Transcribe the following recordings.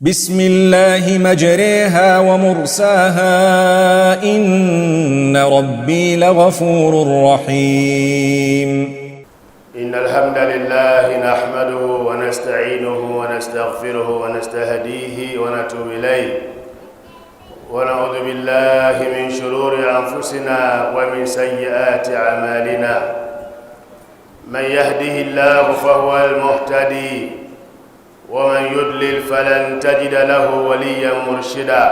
بسم الله مجريها ومرساها إن ربي لغفور رحيم. إن الحمد لله نحمده ونستعينه ونستغفره ونستهديه ونتوب إليه، ونعوذ بالله من شرور أنفسنا ومن سيئات أعمالنا. من يهده الله فهو المهتدي، ومن يضلل فلن تجد له وليا مرشدا.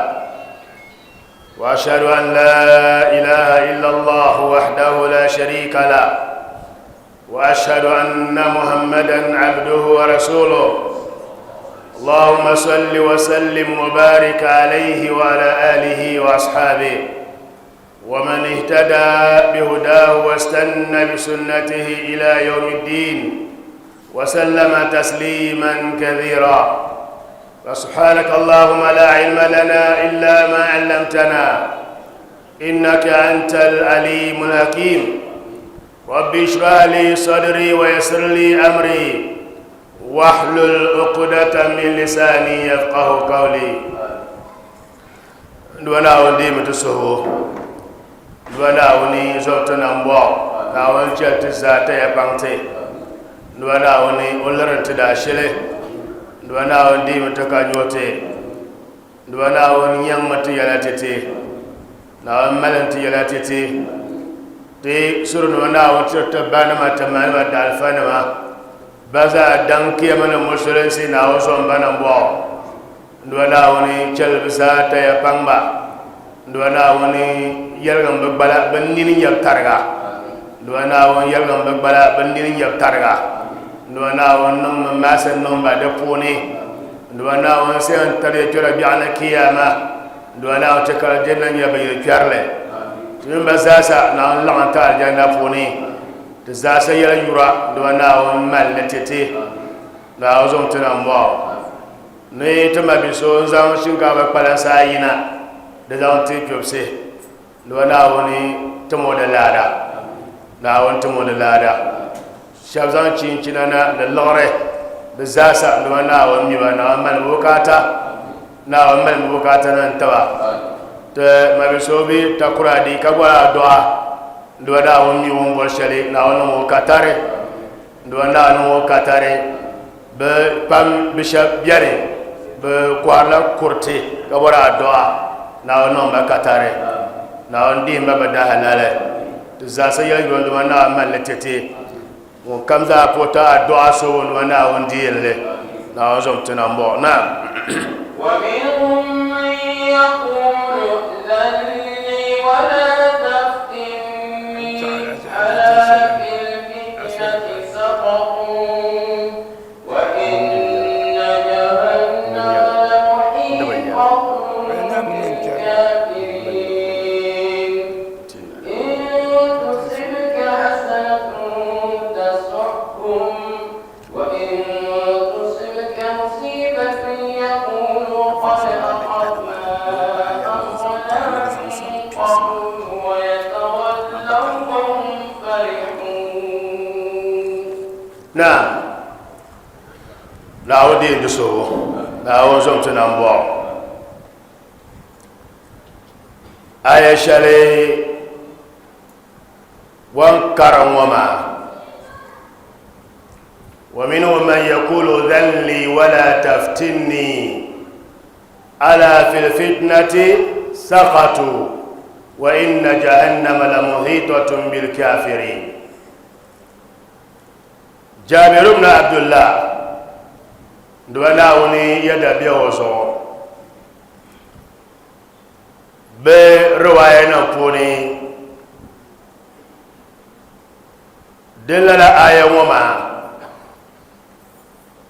وأشهد أن لا إله إلا الله وحده لا شريك له، وأشهد أن محمدا عبده ورسوله. اللهم صل وسلم وبارك عليه وعلى آله وأصحابه ومن اهتدى بهداه واستنى بسنته إلى يوم الدين وسلم تسليما كثيرا. فسبحانك اللهم لا علم لنا إلا ما علمتنا إنك أنت العليم الحكيم. ربي اشرح لي صدري ويسر لي أمري واحلل عقدة من لساني يفقه قولي. N Duuma Naawuni deemi ti suhigu. N Duuma Naawuni zom ti nambɔɣu. Naawuni chɛli ti zaa taya paŋ ti. N Duuma Naawuni o liri ti daashili. N Duuma Naawuni deemi ti ka nyo ti. N Duuma Naawuni nyaŋmi ti yɛla ti ti. Naawuni malim ti yɛla ti ti. Ti suri Duuma Naawuni tiri ti banima, ti manima, ti alifanima. Ba zaa daŋ kiyama ni musulinsi Naawuni zom ba nambɔɣu. N Duuma Naawuni chɛli bɛ zaa taya paŋ ba. N Duuma Naawuni yɛligim bɛ gbala bɛ nini nyɛbu tariga. N Duuma Naawuni yɛligim bɛ gbala bɛ nini nyɛbu tariga. N Duuma Naawuni niŋmi maasi niŋ ba di puuni. N Duuma Naawuni saha n-tari yɛtɔɣa biɛɣu ni kiyama. N Duuma Naawuni chɛ ka aljanna nyɛ bɛ yili kpɛrili. Ti mini ba zaasa Naawuni laɣim ti aljanna puuni. Ti zaasa yɛli yura N Duuma Naawuni mali li ti ti. Naawuni zaŋ ti na m-bɔŋɔ. Ni ti ma bi so n-zaŋ shinkaafa kpalansi ayi na di zaŋ ti kpibisi ni ba Naawuni tim o di laada. Naawuni tim o di laada. Shɛba zaŋ chinchina na ni liɣiri di zaasa ni ba Naawuni mi ba. Naawuni mali bukaata. Naawuni mali bukaata na n-ti ba. Ti ma bi so bi Takoradi ka bɔri adua ni ba Naawuni mi o ni bɔri shɛli. Naawuni niŋ o katari. Ni ba Naawuni niŋ o katari. Bɛ pam bɛ shɛba beni bɛ kɔhirila kuriti ka bɔri adua Naawuni niŋ ba katari. Naawuni dihim ba bɛ dahalali. Ti zaasa yɛli yuli Duuma Naawuni mali li ti ti. Ŋun kam zaa puhi ti adua suhibu Duuma Naawuni deeri li. Naawuni zom ti na m-bɔŋɔ. Naam. ومنهم من يقول ائذن لي ولا تفتني ألا في الفتنة سقطوا وإن جهنم لمحيطة بالكافرين. إن تصبك حسنة تسؤهم وإن تصبك مصيبة يقولوا قد أخذنا أمرنا من قبل ويتولوا وهم فرحون. Naam. Naawuni deei di suhigu. Naawuni zom ti nambɔɣu. Aya shɛli wan karim ŋɔ maa, wa minhum man yaqulu dhan li wala taftinni ala fil fitnati saqatu wa inna jahannama la muhitatun bil kafirin. Jabir ibn Abdullah duba Naawuni yɛda be o zuɣu bɛ riwaaya nim puuni din lala aya ŋɔ maa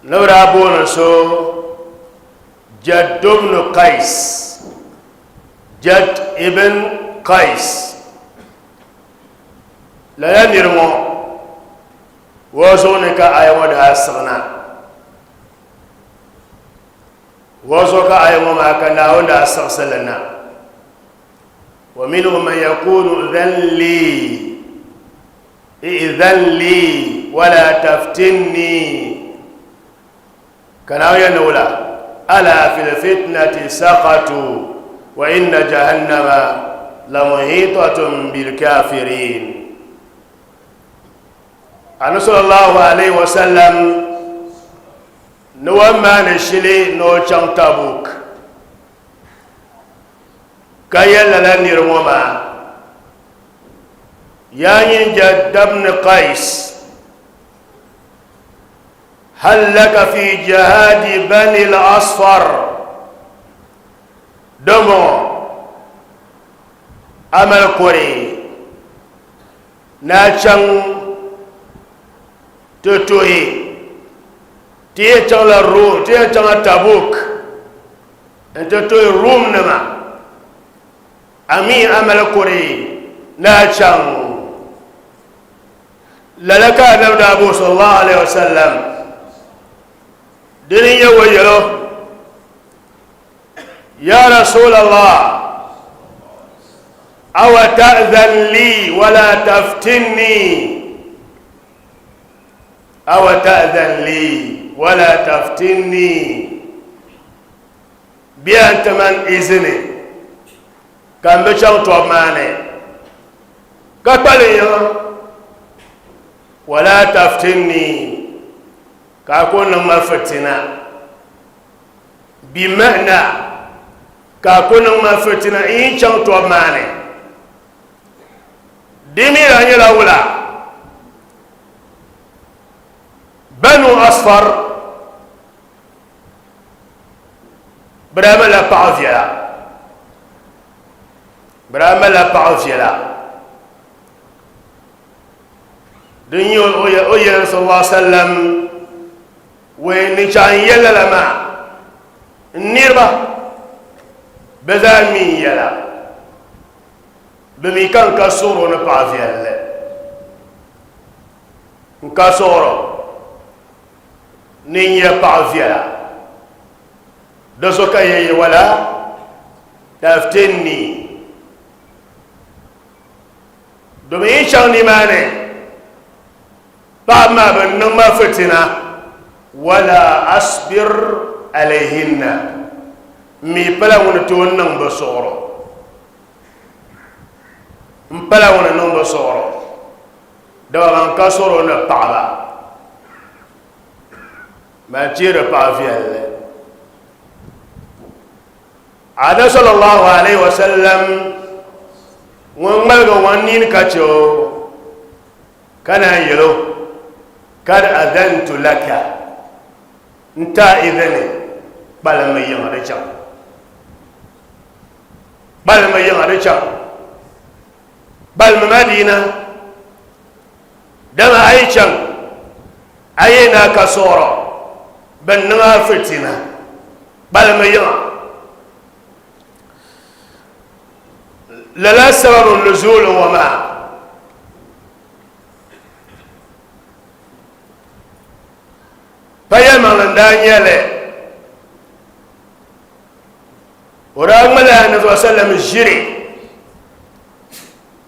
ni bɛ daa booni so Jadd ibn Qais, Jadd ibn Qais. Lala niri ŋɔ o zuɣu ni ka aya ŋɔ daa siɣina. O zuɣu ka aya ŋɔ maa ka Naawuni daa siɣisi li na. Wa minhum man yaqulu idhan li idhan li wala taftinni. Ka Naawuni yɛli ni wula? Ala fil fitnati saqatu wa inna jahannama lamuhitatun bil kafirin. Anabi sallallahu alaihi wasallam ni o maani shili ni o chaŋ Tabuk ka yɛli lala niri ŋɔ maa, Yaa nyini Jadd ibn Qais, hal laka fi jihadi bani al-Asfar? Dimbɔŋɔ a mali kore ni a chaŋ ti tuhi ti yɛn chaŋla Rum, ti yɛn chaŋla Tabuk n-ti tuhi Rum nima, a mi a mali kore ni a chaŋ. Lala ka Anabi daa bo sallallahu alaihi wasallam dini n-nyɛ o yɛlo, Ya Rasulallah, awa ta'zan li wala taftinni, awa ta'zan li wala taftinni, bɛ a ti man izini ka n bi chaŋ tɔbu maa ni ka kpalim yiŋa, wala taftinni, ka a ku niŋ ma fitina. Bima'na, ka a ku niŋ ma fitina n yi chaŋ tɔbu maa ni. Di mi daa nyɛla wula? Banu Asfar bɛ daa malila paɣa viɛla. Bɛ daa malila paɣa viɛla. Din nyɛ o yɛli sallallahu alaihi wasallam Wei ni chaŋ n yɛli lala maa, n niriba, bɛ zaa mi n yɛla. Bɛ mi ka n ka suɣiro ni paɣ viɛlli. N ka suɣiro ni n nya paɣ viɛla. Di zuɣu ka yɛn yi wala taftinni. Domin yi chaŋ nimaani. Paɣaba maa bi niŋ ma fitina, wala asbir alayhinna, m mi pala ŋun ni tooi niŋ bɛ suɣuro, m pala ŋun ni niŋ bɛ suɣuro, dama ban ka suɣuro ni paɣaba ban cheeri paɣa viɛlli. Anabi sallallahu alaihi wasallam ŋun ŋmaligi o nini ka che o Ka naan yɛl o, Kad adantu laka, n ti a izini, kpalimmi yiŋa di chaŋ. Kpalimmi yiŋa di chaŋ. Kpalimmi Madina, dama a yi chaŋ, a yi na ka suɣiro, bɛn niŋ a fitina. Kpalimmi yiŋa. Lala sababu nuzuuli ŋɔ maa pa yɛlimaŋli n-daa nyɛ li. O daa ŋmalila Anabi sallallahu alayhi wa sallam ʒiri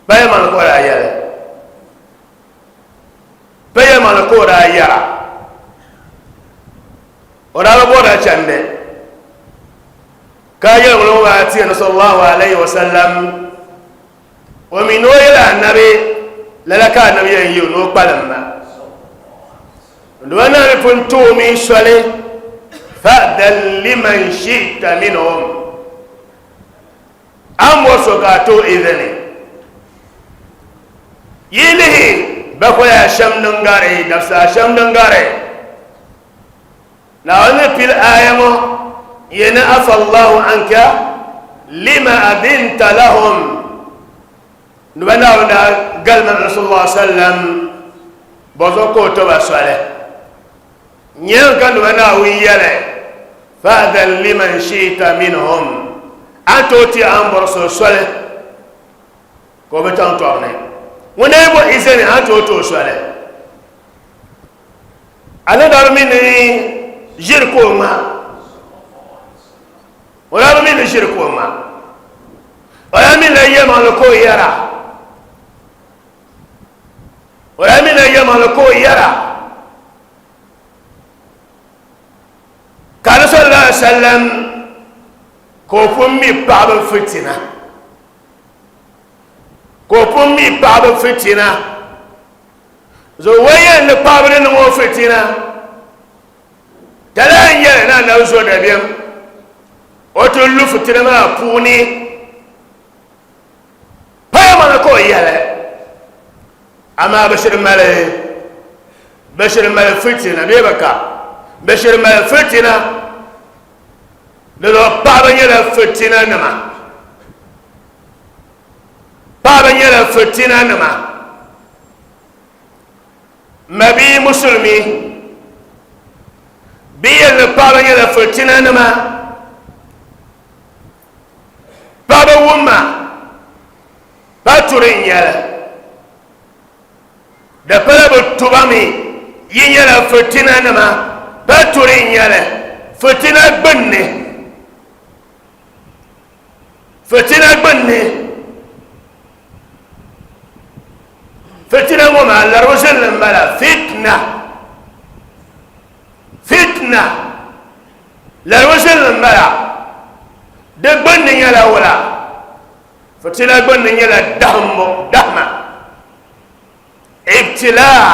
pa yɛlimaŋli ka o daa yɛli. Pa yɛlimaŋli ka o daa yɛra. O daa bi bɔrila chandi. Ka yɛli ŋɔ maa ti Anabi sallallahu alayhi wa sallam o mi ni o yɛli Anabi lala ka Anabi yɛn yi o ni o kpalim ma. Dama Nabi pun ti o mi soli fa'dhan liman shi'ta minhum a ni bɔri so ka a ti o izini. Yi lihi bakoya shɛm din gari, dabisa shɛm din gari. Naawuni ni pili aaya ŋɔ yɛni afa Allahu anka lima adinta lahum ni ba Naawuni daa galimi Annabi sallallahu alaihi wasallam bɔzuɣu ka o ti ba soli. Nyɛŋ ka ni ba Naawuni yɛli fa'adhan liman shi'ta minhum a ni tooi ti a ni bɔri so soli ka o bi chaŋ tɔbu ni. Ŋun na yi bɔ izini a ni tooi ti o soli. A ni daa bi mi ni ʒiri ka o ŋma, o daa bi mi ni ʒiri ka o ŋma, o daa mi la yɛlimaŋli ka o yɛra, o daa mi la yɛlimaŋli ka o yɛra. Ka Anabi sallallahu alaihi wasallam sallam ka o pun mi paɣaba fitina ka o pun mi paɣaba fitina zo waya ni paɣaba ni niŋ o fitina Lala n-yɛli ni Anabi zo dabiɛm o ti lu fitina maa puuni paya maŋa ka o yɛli, amaa bɛ shiri mali bɛ shiri mali fitina bee bɛ ka bɛ shiri mali fitina di zuɣu paɣaba nyɛla fitina nima paɣaba nyɛla fitina nima Mabia Musulimi bɛ yɛli ni paɣaba nyɛla fitinanima, paɣaba wumma pa turi n-nyɛli, di pala bɛ tuba mi yi nyɛla fitinanima pa turi n-nyɛli, fitina gbunni, fitina gbunni. Fitina ŋɔ maa laribu zinli m-bala fitna fitna laribu zinli m-bala di gbunni nyɛla wula fitina gbunni nyɛla dahimbu dahima ibtilaa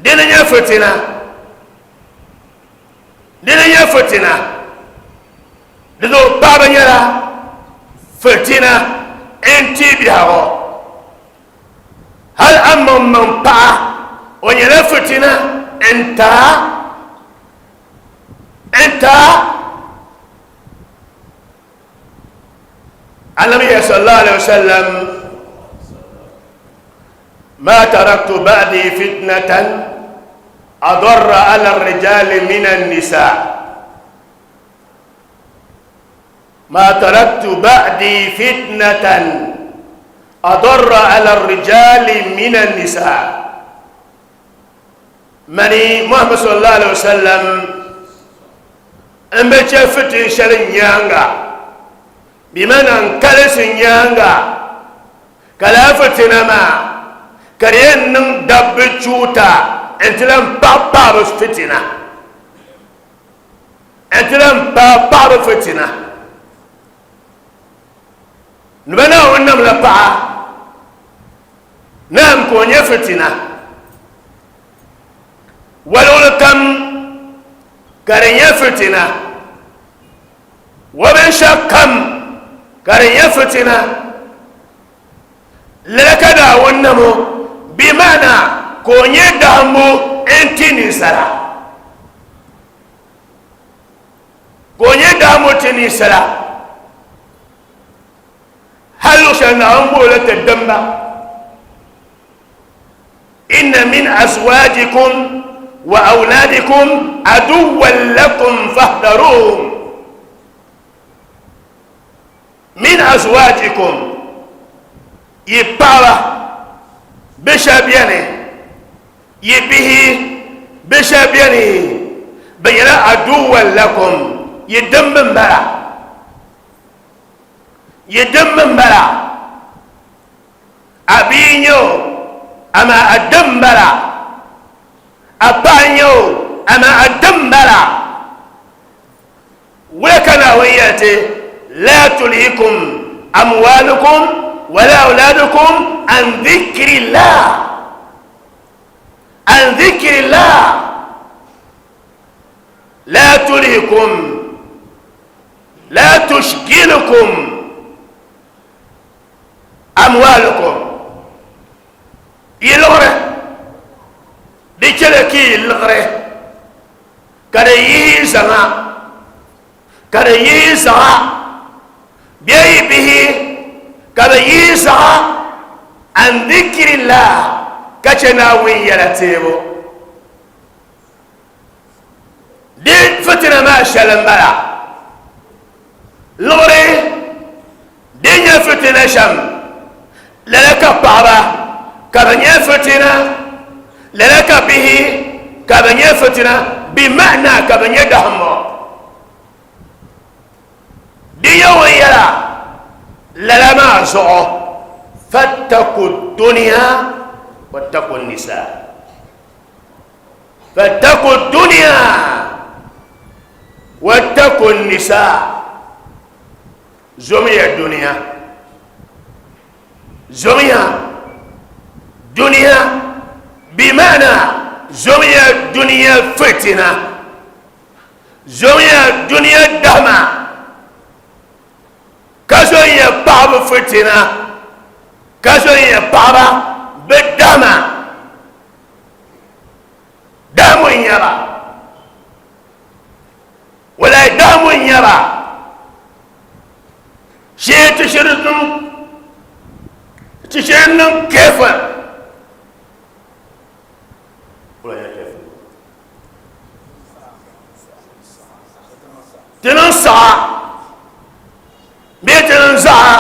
dini nyɛ fitina dini nyɛ fitina Di zuɣu paɣaba nyɛla fitina n-ti biɛhigu. Hali a maŋmaŋ paɣa o nyɛla fitina n-ti a n-ti a. Anabi yɛli sallallahu alaihi wasallam ma taraktu ba'di fitnatan adarra ala rijali min an-nisa. Ma taraktu ba'di fitnatan adarra ala rijali min an-nisa. Mani Muhammad sallallahu alaihi wasallam n bi chɛ fitin shɛli n nyaaŋa bimana n kalisi n nyaaŋa ka lala fitina maa ka di yɛn niŋ dabba chuuta n ti lan paɣi paɣaba fitina. N ti lan paai paɣiba fitina. Ni bɛ Naawuni namla paɣa naam ka o nyɛ fitina. Waluɣuli kam ka di nyɛ fitina. Wa binshɛɣu kam ka di nyɛ fitina. Lala ka Naawuni nam o, bɛ maana ka o nyɛ dahimbu n-ti ninsala. Ka o nyɛ dahimbu ti ninsala. Hali luɣ shɛli Naawuni bo o la ti dimba. Inna min azwajikum wa awladikum aduwwan lakum fahdaruhum. Min azwajikum, yi paɣaba, bɛ shɛba beni, yi bihi, bɛ shɛba beni, bɛ nyɛla aduwwan lakum, yi dimba m-bala, yi dimba m-bala, a bia n-nyɛ o, amaa a dim m-bala, a paɣa n-nyɛ o, amaa a dim m-bala. Wula ka Naawuni yɛli ti, Laa tulhikum amwaalukum wala awlaadukum an dhikrillah, an dhikrillah, laa tulhikum, laa tushgilukum amwaalukum, yi liɣiri, di chɛli ka yi liɣiri. Ka di yihi zaŋa, ka di yihi zaɣa, bɛ yi bihi, ka bɛ yihi zaɣa an dhikrillah, ka chɛ Naawuni yɛla teebu. Di fitina maa shɛli m-bala, liɣiri din nyɛ fitina shɛm, lala ka paɣaba ka bɛ nyɛ fitina, lala ka bihi ka bɛ nyɛ fitina, bi ma'ana ka bɛ nyɛ dahimmo. Di nyɛ ŋun yɛla lala maa zuɣu, fattaku dunya wattaku nisa. Fattaku dunya. Wattaku nisaa, zomiya dunia, zomiya dunia, bimaana zomiya dunia fitina, zomiya dunia dahima, ka zomiya paɣaba fitina, ka zomiya paɣaba bi dahima. Dahimu n-nyɛ ba. Walahi dahimu n-nyɛ ba. Shee ti shiri niŋ ti shiri niŋ careful. Ti niŋ saɣa bee ti niŋ zaɣa.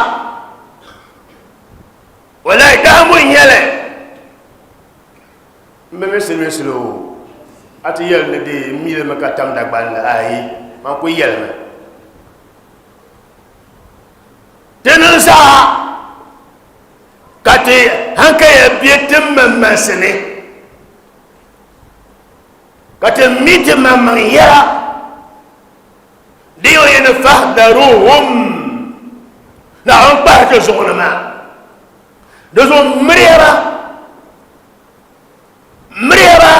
Walahi dahimu n-nyɛ li. M bi mi silimiinsili o, a ti yɛli ni di m mi li mi ka tam Dagbanli, ayi, man kuli yɛlimi. Ti niŋ zaa ka ti hankaya be ti maŋmaŋsi ni, ka ti mi ti maŋmaŋ yɛla, di yɛn ni fahdaruhum, Naawuni kpahi ti zuɣu ni maa. Di zuɣu miriya ba, miriya ba,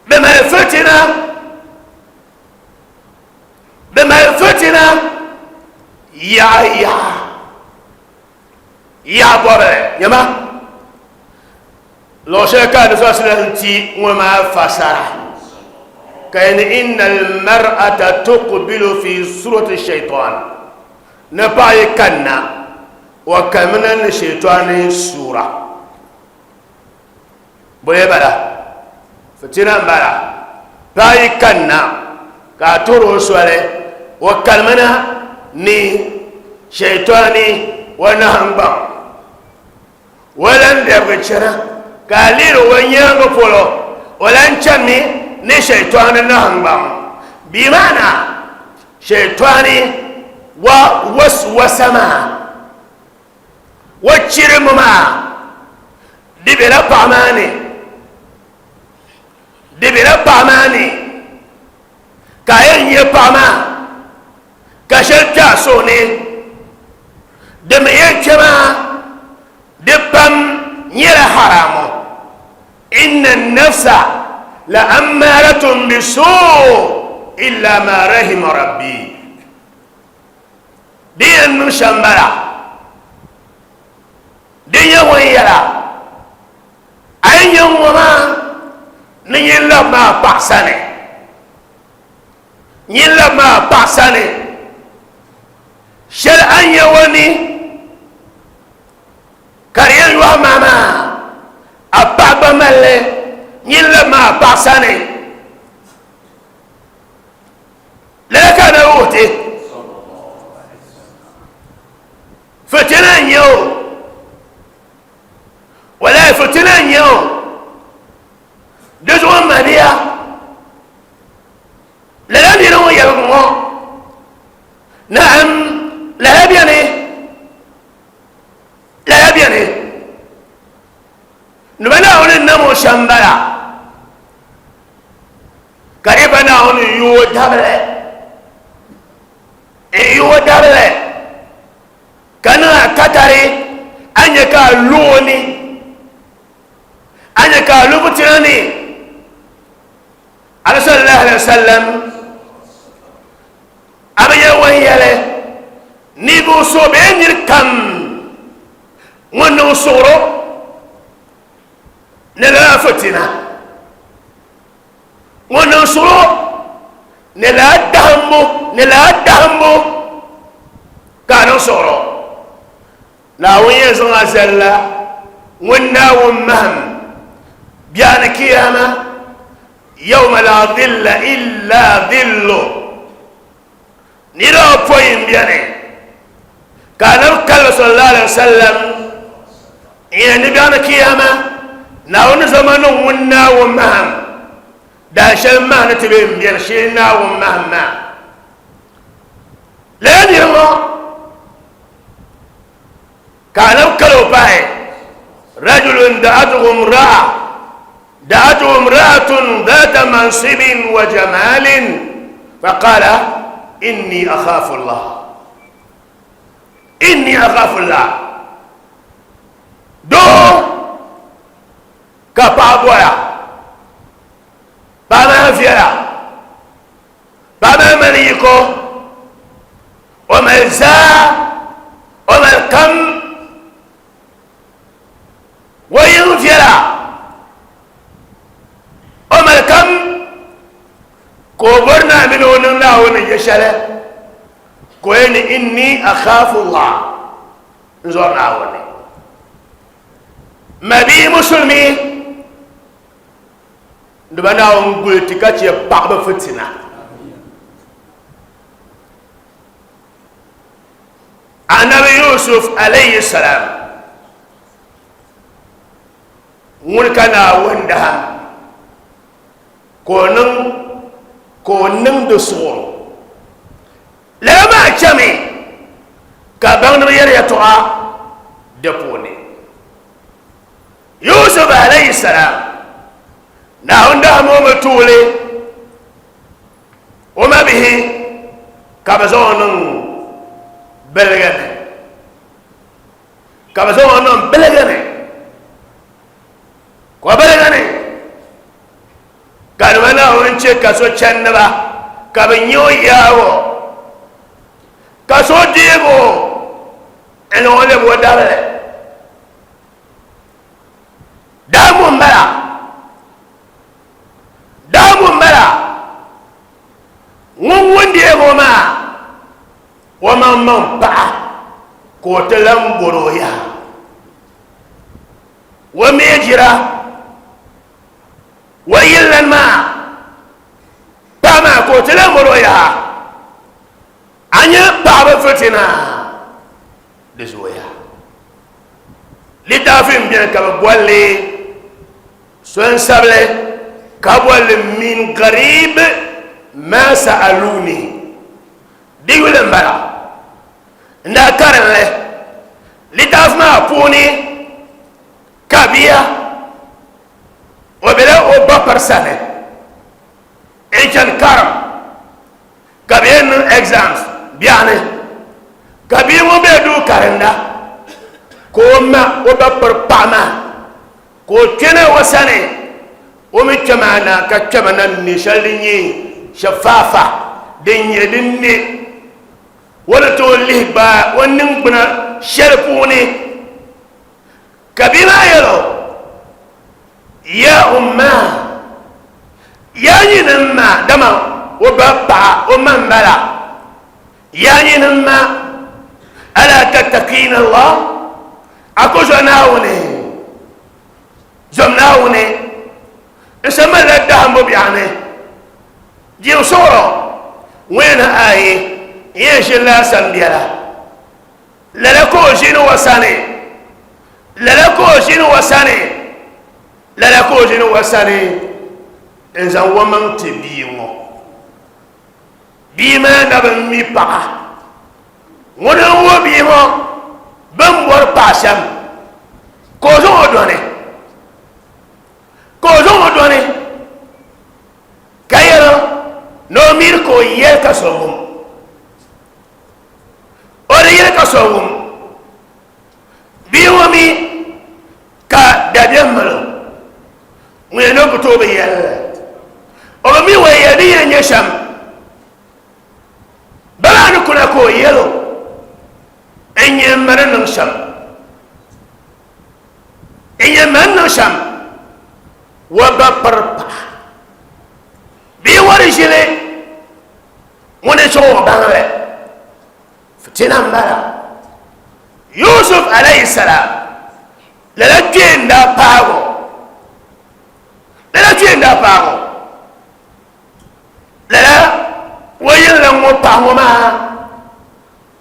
bɛ mali fitina, bɛ mali fitina yaɣa yaɣa, yaɣa bɔbili. Nyama, luɣ shɛli ka Annabi sallallahu alaihi wasallam ti ŋɔ maa fasara, ka yɛli inna al-mar'ata tuqbilu fi surati shaitan. Ni paɣa yi kanna, o kamina ni shɛtɔni suura. Bɔyɛ bala, fitina m-bala. Paɣa yi kanna ka a tuhiri o soli, o kalimina ni shɛtɔni o nahingbaŋ. O lan lɛbigi chana ka a lihiri o nyaaŋa polo, o lan chanimi ni shɛtɔni nahingbaŋ. Bia maana Shɛtani wa waswasa maa, o chirimbu maa, di bela paɣa maa ni, di bela paɣa maa ni, ka a yɛn nyɛ paɣa maa ka shɛli kpe a suhu ni, di mi yɛn kpe maa di pam nyɛla haramu. Inna nafsa la ammaratun bisuu illa ma rahima rabbi. Di yɛn niŋ shɛm bala, di nyɛ ŋun yɛla, a yi nyɛ ŋɔ maa ni nyin labi maa paɣa sani, nyin labi maa paɣa sani, shɛli a ni nyɛ o ni Ka di yɛn yɔhi ma maa, a paɣa gba mali li, nyin labi ma a paɣa sani. Lala ka Anabi wuhi ti. Fitina n-nyɛ o. Walahi fitina n-nyɛ o. Di zuɣu m mabia, lala nira ŋɔ yɛligu ŋɔ, naam lala beni. Lala beni ni bɛ Naawuni ni nam o shɛm m-bala, ka di ba Naawuni n-yu o dabili, n-yu o dabili, ka niŋ a katari, a ni nya ka a lu o ni, a nya ka a lu fitina ni. Anabi sallallahu alaihi wasallam a bi yɛli ŋun yɛli ninvuɣ so bee nir kam ŋun niŋ suɣuro ni lala fitina, ŋun niŋ suɣuro ni lala dahimbu, ni lala dahimbu ka a niŋ suɣuro. Naawuni yɛn zaŋ a zalila ŋun Naawuni mahim biɛɣuni kiyama, yawma laa dhilla illa dhillu, niriba pɔi m-beni ka Anabi kali sallallahu alaihi wasallam n-yɛn ni biɛɣuni kiyama Naawuni ni zaŋ ma niŋ ŋun Naawuni mahim daanshɛli mahim ni ti be m-beni shee Naawuni mahim maa. Lala nira ŋɔ ka Anabi kali o pahi, rajulun da'atuhu imra'a, Da'atu imra'atun dhata mansibin wa jamalin faqala inni akhafu Allah. Inni akhafu Allah. Doo ka paɣa bɔra, paɣa maa viɛla, paɣa maa mali yiko, o mali zaa, o mali kam. O yiŋ viɛla, o mali kam ka o bɔri ni a mini o niŋ Naawuni ni je shɛli, ka o yɛli ni inni akhafu Allah, n zɔri Naawuni. Mabia musulimi, di ba Naawuni guli ti ka chɛ paɣaba fitina. Anabi Yusuf alayhi salam ŋuni ka Naawuni daham ka o niŋ ka o niŋ di suɣuro lala maa chɛmi ka baŋdiba yɛli yɛtɔɣa di puuni Yusuf alayhi salam Naawuni daham o mi tuuli O mabihi ka bɛ zaŋ o niŋ biliga ni, ka bɛ zaŋ o niŋ biliga ni, ka o biliga ni, ka di ba Naawuni chɛ ka so chandi ba, ka bɛ nya o yaago, ka so deeg o n-niŋ o lɛbi o dabili. Daa ŋɔ m-bala. Daa ŋɔ m-bala, ŋun ŋun deeg o maa, o maŋmaŋ paɣa ka o ti lan bɔr o yaha. O mi jira o yililan maa paɣa maa ka o ti lan bɔr o yaha. A nya paɣaba fitina di zooya. Litaafi m-beni ka bɛ boli li So n sabili ka bolli min garib ma sa'aluni di yuli n bala n daa karinli litaafi maa puuni ka bia o bela o ba piri sani n chani karim ka bɛ yɛn niŋ exams biɛɣuni ka bia ŋɔ be duu karinda ka o ma o ba piri paɣa maa Ka o kpɛna o sani, o mi kpɛma a na ka kpɛma na n-ne shɛli din nyɛ shafaafa, din nyɛ din ne o ni tooi lihi gbaai o niŋgbuna shɛli puuni. Ka bia maa yɛl o, Ya umma, yaa nyini m ma, dama o ba paɣa o ma m-bala, yaa nyini m ma, alaa tattaqiina Allah? A ku zo Naawuni? Zom Naawuni n-sa malila dahimbu biɛɣu ni. Diɛm suɣuro ŋun yɛn ni ayi n yɛn ʒinila a sani biɛla. Lala ka o ʒini o sani, lala ka o ʒini o sani, lala ka o ʒini o sani n-zaŋ o maŋ ti bia ŋɔ. Bia maa na bi mi paɣa. Ŋuni n-wuhi bia ŋɔ bɛ ni bɔri paɣa shɛm ka o zaŋ o dɔni, ka o zaŋ o dɔni ka yɛl o ni o miri ka o yɛli ka so wum. O di yɛli ka so wum. Bia ŋɔ mi ka dabiɛm mali o, ŋun yɛn ni o ku tooi bi yɛli li. O bi mi o yɛli din yɛn nyɛ shɛm. Ba maa ni kuna ka o yɛl o, N nyɛ m ma ni niŋ shɛm. N nyɛ m ma ni niŋ shɛm. O ba piri paɣa bee o di ʒili ŋuni n-sɔŋ o baŋ li. Fitina m-bala. Yusuf alayhi salam lala kpee n-daa paag o. Lala kpee n-daa paag o. Lala o yɛlila ŋɔ paɣa ŋɔ maa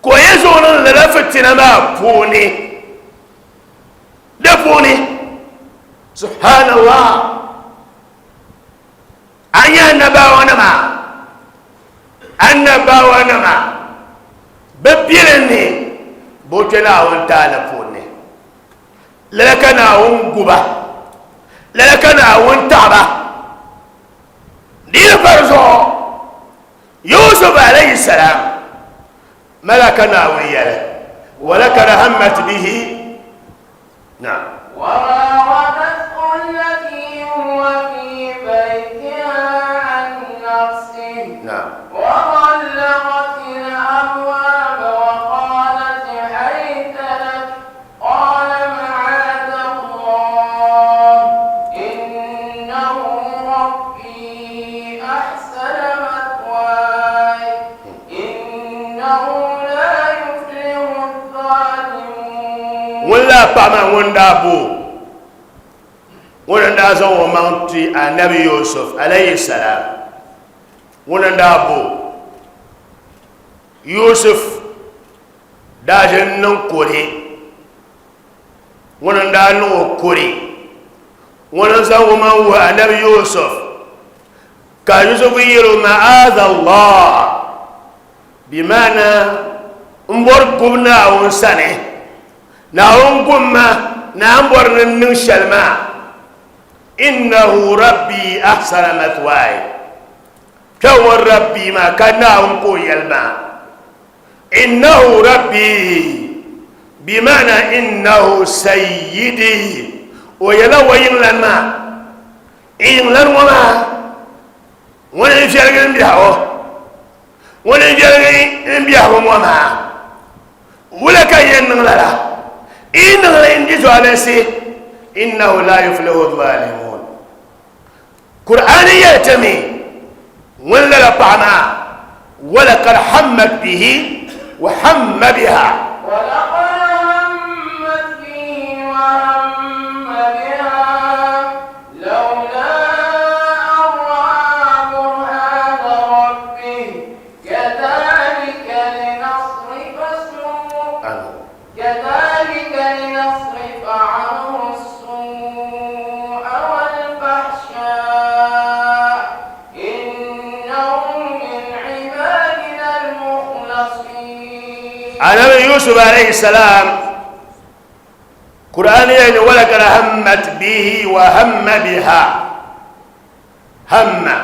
ka o yɛn zaŋ niŋ lala fitina maa puuni di puuni subhanallah a nyɛ annabawa nima annabawa nima bi pili ni bi kpɛ Naawuni taala puuni lala ka Naawuni guba. Lala ka Naawuni taɣi ba. Di yi pa di zuɣu, Yusuf alayhi salam mala ka Naawuni yɛli, Walakad hammat bihi naam. وراودته التي هو في بيتها عن نفسه نعم. وغلقت الأبواب وقالت هيت لك قال معاذ الله إنه ربي أحسن مثواي إنه لا يفلح الظالمون. Ŋun laa paɣa maa ŋun daa bo ŋun n daa zaŋ o maŋ ti Anabi Yusuf alayhi salam ŋun n daa bo Yusuf daa ʒin niŋ kore ŋun n daa niŋ o kore ŋun n zaŋ o maŋ wuhi Anabi Yusuf ka Yusuf yɛl o ma'aza Allah bimana n bɔri gubu Naawuni sani Naawuni gum ma na n bɔri ni n niŋ shɛli maa innahu rabbi ahsana mathwaaya kpɛ ŋɔ rabbi maa ka Naawuni ka o yɛli maa innahu rabbi bimana innahu sayyidi o yɛla o yiŋlan maa n yiŋlan ŋɔ maa ŋuni n viɛligi n biɛhigu ŋuni n viɛligi n biɛhigu ŋɔ maa wula ka yɛn niŋ lala n yi niŋli n di zualinsi innahu la yuflihu zalimun Kur'aani yɛli ti mi ŋun lala paɣa maa walakad hammat bihi wa hamma biha. ولقد همت به وهم بها لولا أن رأى برهان ربه كذلك لنصرف السوء anhu كذلك لنصرف عنه السوء والفحشاء إنه من عبادنا المخلصين. Anabi Yusuf alayhi salam Kur'aani yɛli ni walakad hammat bihi wa hamma biha hamma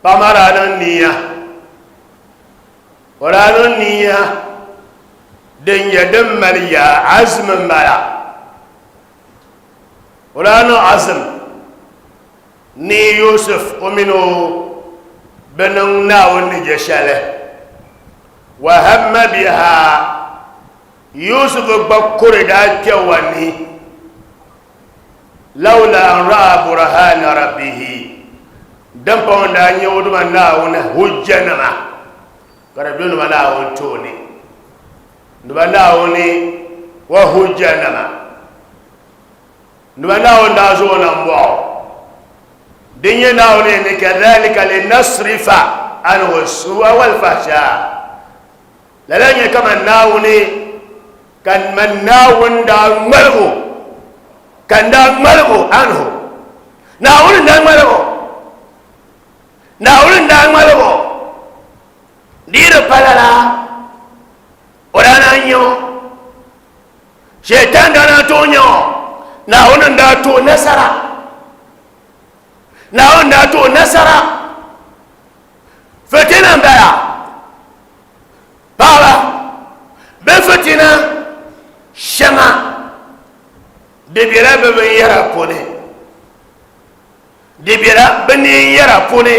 paɣa maa daa niŋ niya o daa niŋ niya din nyɛ din mali yaa azm n bala o daa niŋ azm ni Yusuf o mini o bi niŋ Naawuni ni je shɛli wa hamma biha Yusuf gba kuri daa kpɛ wa ni lawla an ra'a burhana rabbihi din pa ŋun daa nyɛ o duma Naawuni hujjanima ka di be nima Naawuni tooni nima Naawuni wa hujjanima nima Naawuni daa zaŋ o na m-bɔɣi din nyɛ Naawuni ni kadhalika linasrifa anhu su'a walfahsha lala nyɛ kaman Naawuni ka man Naawuni daa ŋmaligi o ka n daa ŋmaligi o anhu Naawuni n daa ŋmaligi o Naawuni n daa ŋmaligi o di yi di pa lala o daa naan nyɛ o shaitan daa naan tooi nyɛ o Naawuni n daa ti o nasara Naawuni n daa ti o nasara fitina n bala paɣaba bɛ fitina shɛŋa di bela bɛ binyɛra puuni di bela bɛ neen yɛra puuni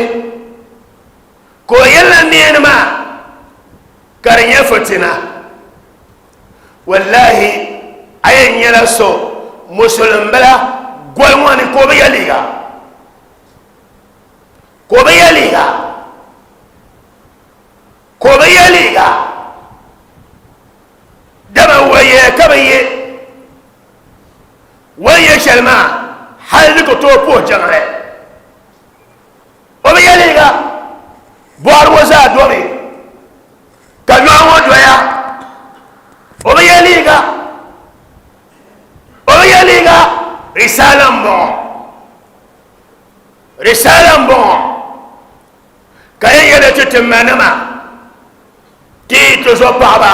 ka o yɛlila neeni maa ka di nyɛ fitina wallahi a yɛn nyɛla so musulimbila goli ŋɔ ni ka o bi yɛ liiga ka o bi yɛ liiga ka o bi yɛ liiga dama waya ka bi yɛ o ni yɛ shɛli maa hali di ku tooi puhi jiŋli o bi yɛ liiga bɔɣiri ŋɔ zaa domi ka nyɔɣu ŋɔ doya o bi yɛ liiga o bi yɛ liiga risala n bɔŋɔ risala n bɔŋɔ ka yɛn yɛli ti ti manima ti ti zo paɣaba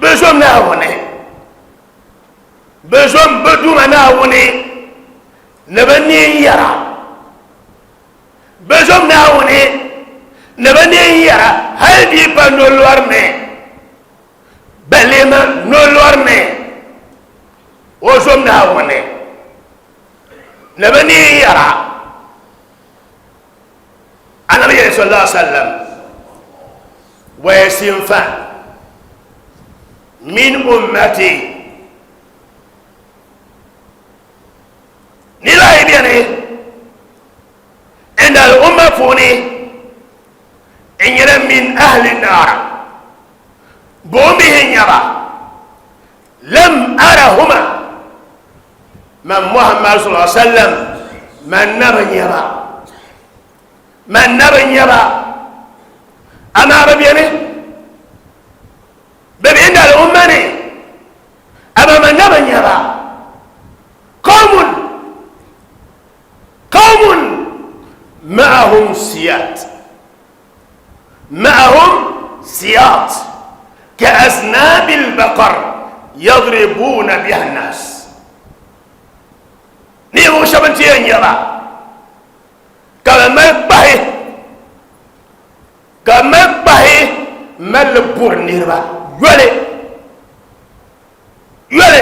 bi zom Naawuni. Bɛ zom bɛ Duuma Naawuni ni bɛ neen yɛra. Bɛ zom Naawuni ni bɛ neen yɛra hali di yi pa nolɔri ni, balema nolɔri ni, o zom Naawuni ni bɛ neen yɛra. Anabi yɛli sallallahu alaihi wasallam wa yasinfa min ummati niriba ayi beni inda al'umma puuni n nyɛla min ahli naar buɣum bihi n nyɛba lam arahuma man muhammad sallallahu alaihi wasallam man na bi nyɛba man na bi nyɛba amaa bi beni Bɛ be inda al'umma ni, amaa man na bi nya ba. Qawmun, qawmun ma'ahum siyat, ma'ahum siyat ka aznabi al-baqar yadribuna biha an-nas. Ninvuɣ shɛba nti yɛn nya ba ka bɛ mali kpahi Ka mali kpahi mali li buri niriba yoli yoli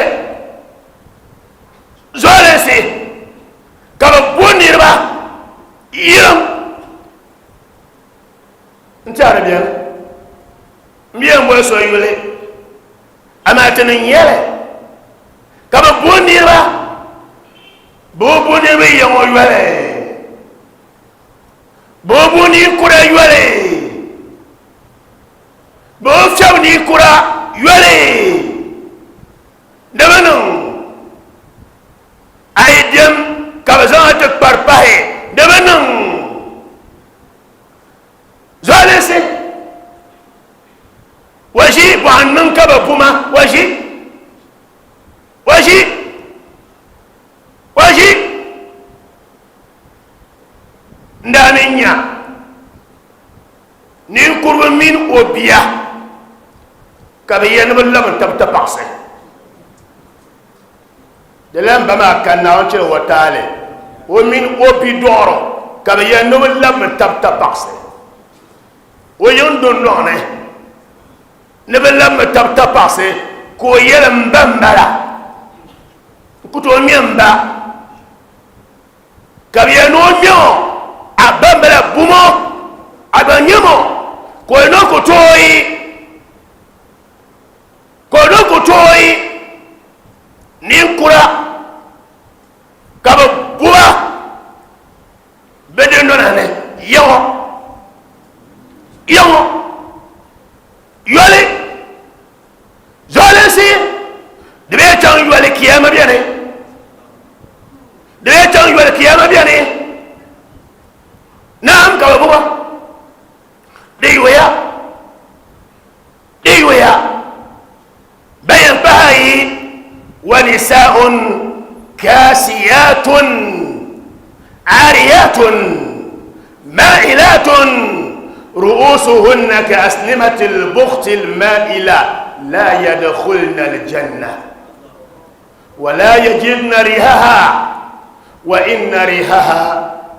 zualinsi ka bi bu niriba yirim n tɛhiri bɛni m bi yɛn boli so yuli amaa ti ni nyɛli ka bi bu niriba bi bu niriba yiŋɔ yoli Bɛ o bu ninkura yoli. Bɛ o fiɛbi ninkura yoli. Di bi niŋ a yi diɛm ka bɛ zaŋ a ti kpari pahi. Di bi niŋ zualinsi. Wa ʒi bɔhim niŋ ka bɛ bu ma. Wa ʒi. Wa ʒi. Wa ʒi. N daa ni nya ninkurigu mini o bia ka bɛ yɛli ni bɛ labi n-tabi tapaɣisi. Di lan ba maa ka Naawuni chɛli o taali, o mini o bidɔɣiro ka bɛ yɛli ni bɛ labimi tabi tapaɣisi o yiŋ dundɔŋ ni ni bɛ labimi tabi tapaɣisi ka o yɛli m ba m-bala n ku tooi ŋme m ba. Ka bɛ yɛli ni o ŋme o, a ba m-bala bum o, a gba ŋmɛm o, ka o niŋ ku tooi, ka o niŋ ku tooi ninkura ka bɛ bu ba bɛ dindɔna ni yaŋɔ, yaŋɔ, yoli. Zualinsi di bee chaŋ yoli kiyama beni di bee chaŋ yoli kiyama beni naam ka bi buba di yoya di yoya bayan pahi wa nisaun kasiyatun ariyatun مائلات رؤوسهن كأسنمة البخت المائلة لا يدخلن الجنة ولا يجدن ريحها وإن ريحها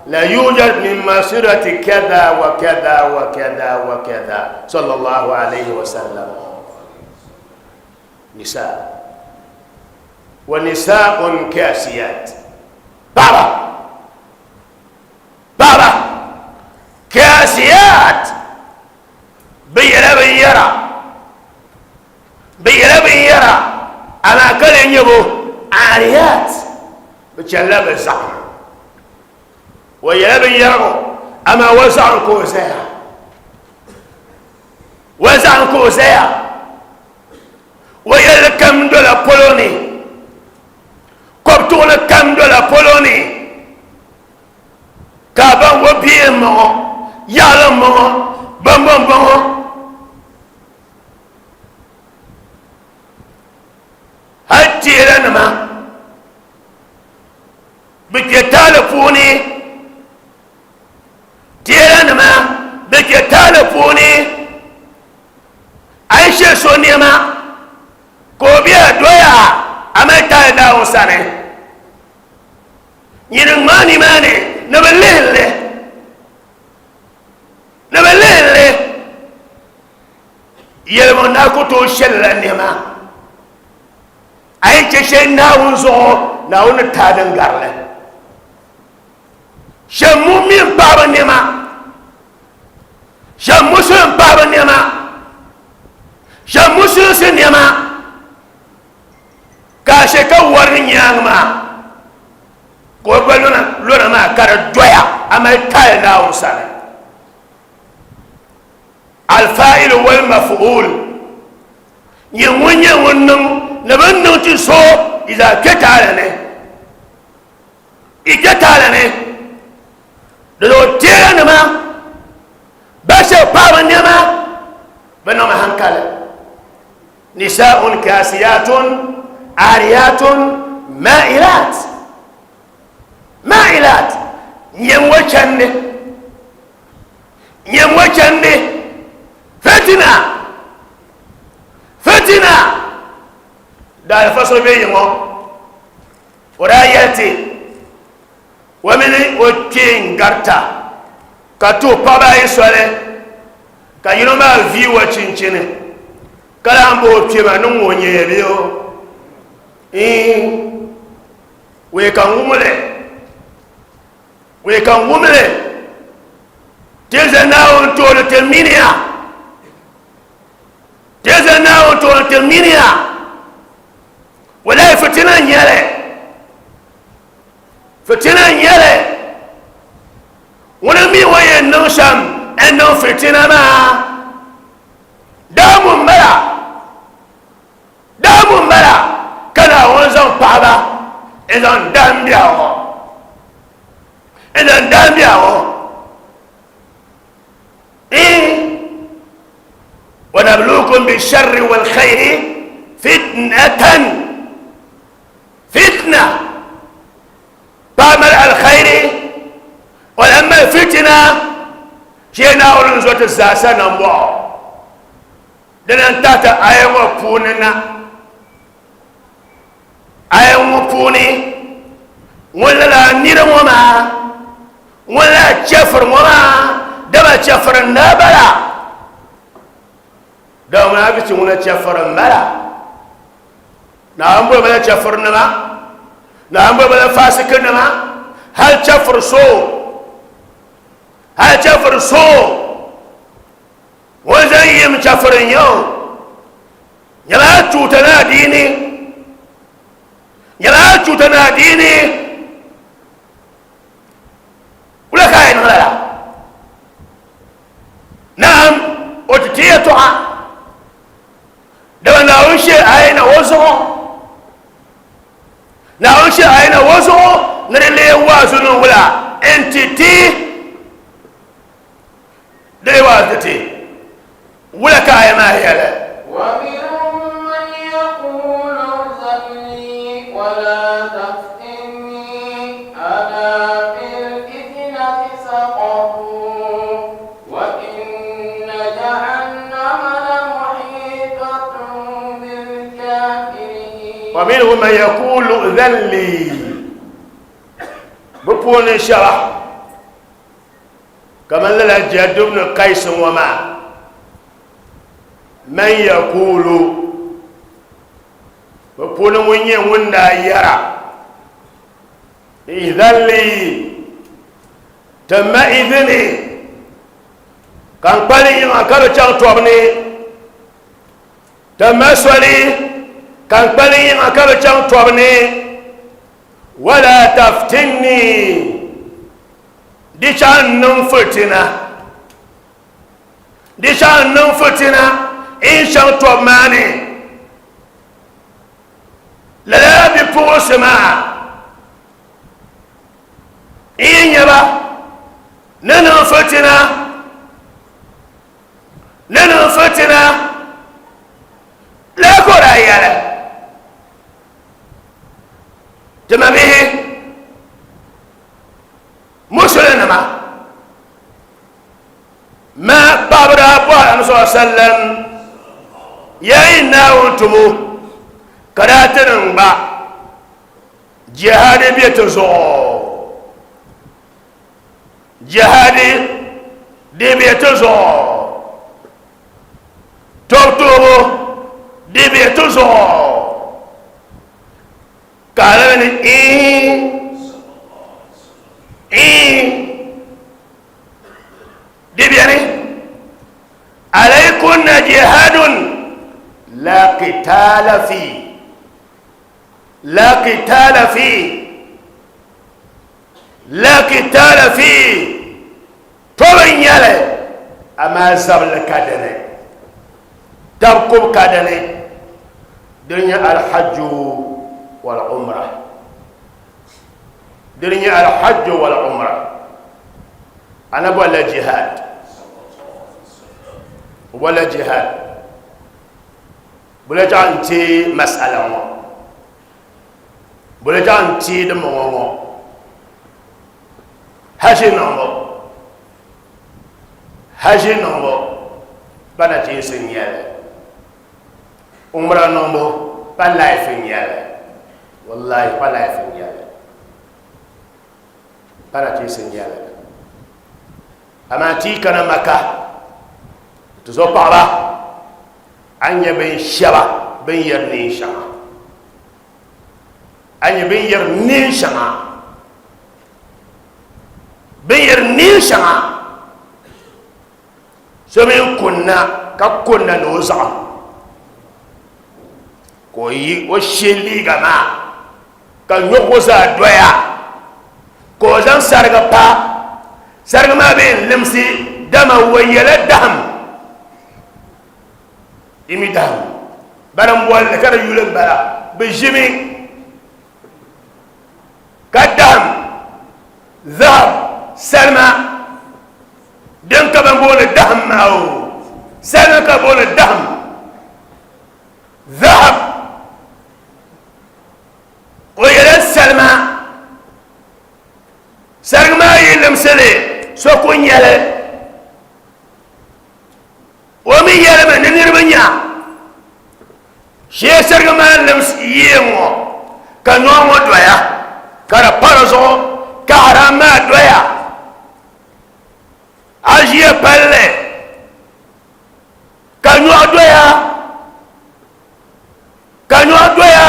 لا يوجد من مسيرة كذا وكذا وكذا وكذا صلى الله عليه وسلم نساء ونساء كاسيات بابا Paɣaba kaasiyaat bi yɛla binyɛra bi yɛla binyɛra amaa ka lee nyɛ bo aariyaat bi chɛnila bi zaɣim o yɛla binyɛrigu amaa o zaɣim ka o zaya o zaɣim ka o zaya o yɛlli kam dola polo ni kɔbituɣili kam dola polo ni Ka a baŋ o bia m-bɔŋɔ, yaɣili m-bɔŋɔ, bɔmbɔ m-bɔŋɔ. Hal teelanima bɛ kpe taali puuni, teelanima bɛ kpe taali puuni, a yi she so nɛma ka o be a doya, a mali taali. taali Naawuni sani. Nyini ŋmaa nimaani ni bi lihi li, ni bi lihi li. Yɛlimaŋ naa ku tooi shɛli la nɛma. A yi chɛ shɛli Naawuni zuɣu, Naawuni ni taai din gari li. Shɛm mumin paɣaba nɛma, shɛm musulim paɣaba nɛma, shɛm musulinsi nɛma, ka a shɛ ka wari ni nyaangi maa ka o gba lɔna maa ka di doya, a mali taali Naawuni sani. Alfa'ilu wal maf'ul nyɛ ŋun nyɛ ŋun niŋ ni bɛ ni niŋ ti so yi zaa kpe taali ni, yi kpe taali ni. Di zuɣu teelanima ba shɛba paɣaba nɛma bɛ niŋmi hankali. Nisa'un kasiyatun ariyatun ma'ilat ma'ilat nyɛ ŋɔ chandi nyɛ ŋɔ chandi fitina fitina daalifa so bɛ yi ŋɔ o daa yɛli ti o mini o kpee n garita ka tuhi paɣaba ayi soli ka yino maa vii o chinchini ka lahi bo o kpee maa niŋ o nyɛya bee o wee ka n wumli wee ka n wumli ti ʒe Naawuni tooni ti miniya ti ʒe Naawuni tooni ti miniya walahi fitina n nyɛli fitina n nyɛli ŋuni mi o yɛn niŋ shɛm n niŋ fitina maa daamu n bala Daabu m-bala ka Naawuni zaŋ paɣiba n-zaŋ dahim biɛhigu ŋɔ, n-zaŋ dahim biɛhigu ŋɔ. Iin, Wanabluukum bisharri walkhayri fitnatan, fitna, paɣa mali alkhayri, o lahi mali fitina, shee Naawuni n-zo ti zaasa nambɔɣu. Dina n-tahi ti aya ŋɔ puuni na. Aya ŋɔ puuni, ŋun lala nira ŋɔ maa, ŋun lala chɛfiri ŋɔ maa, dama chɛfiri n-daa bala. Dama munaafichi ŋuna chɛfiri m-bala. Naawuni boli ba la chɛfirinima, Naawuni boli ba la faasikinima, hali chɛfiri so, hali chɛfiri so. Ŋun zaŋ yim chɛfiri n-nyɛ o nyɛla tuuta ni adiini, nyɛla tuuta ni adiini. Wula ka a yɛn niŋ lala? Naam, o ti ti yɛtɔɣa, dama Naawuni shee a yi na o zuɣu, Naawuni shee a yi na o zuɣu ni di leei waazu niŋ wula n-ti ti. Di waa ti wula ka a maa yɛli. Wa minhum man yaqulu udhan li, bɛ puuni shɛba Kamani lala Jadd ibn Qays ŋɔ maa, man yakulu, bɛ puuni ŋun nyɛ ŋun daa yɛra, Idhan li, ti ma izini ka n kpali yiŋa ka bi chaŋ tɔbu ni, ti ma soli ka n kpali yiŋa ka bi chaŋ tɔbu ni, wala taftinni. Di chaŋ n-niŋ fitina, di chaŋ n-niŋ fitina n chaŋ tɔbu maa ni. Lala bipuɣinsi maa n yi nya ba ni niŋ fitina, ni niŋ fitina, lala ka o daa yɛli. Ti mabihi Musulinima ma paɣaba daa bɔhi Annabi sallallahu alaihi wasallam ya yi Naawuni tumo ka daa ti niŋ ba. Jihadi bɛ ti zuɣu. Jihadi di bɛ ti zuɣu. Tɔbu toobu di bɛ ti zuɣu. Ka a lahi ni iin iin di bɛni alaykunna jihadun la qitala fi la qitala fi la qitala fi tɔbu n nyɛli amaa zabili ka dini tab kubu ka dini din nyɛ alhajju wal umra din nyɛ alhajju wal umra ana bolila jihad bolila jihad bula chaŋ n ti masala ŋɔ bula chaŋ n ti di mɔŋɔ ŋɔ haji niŋbu haji niŋbu pa nachiinsi n nyɛli umra niŋbu pa life n nyɛli wallahi pa life n nyɛli pa nachiinsi n nyɛli amaa ti kana maka ti zo paɣaba a ni nyɛ bin shɛba bin yɛri neen shɛŋa a nyɛ bin yɛri neen shɛŋa bin yɛri neen shɛŋa so mini kunna ka kunna ni o zaɣim ka o yi o she liiga maa ka nyɔɣu zaa doya ka o zaŋ sariga pa sariga maa bee n limsi dama o yɛla dahim yi mi dahim bani n bolli ka di yuli n bala bi ʒimi ka dahim zahab salima din ka ban booni dahim maa o salima ka booni dahim zahab o yɛla salima sarigi maa yi limsili so ku nyɛli o mi yɛlimi ni niriba nya shee sarigi maa limsi yee ŋɔ ka noo ŋɔ doya ka di pa di zuɣu ka haram maa doya a ʒiya palli ka nyɔɣu doya ka nyɔɣu doya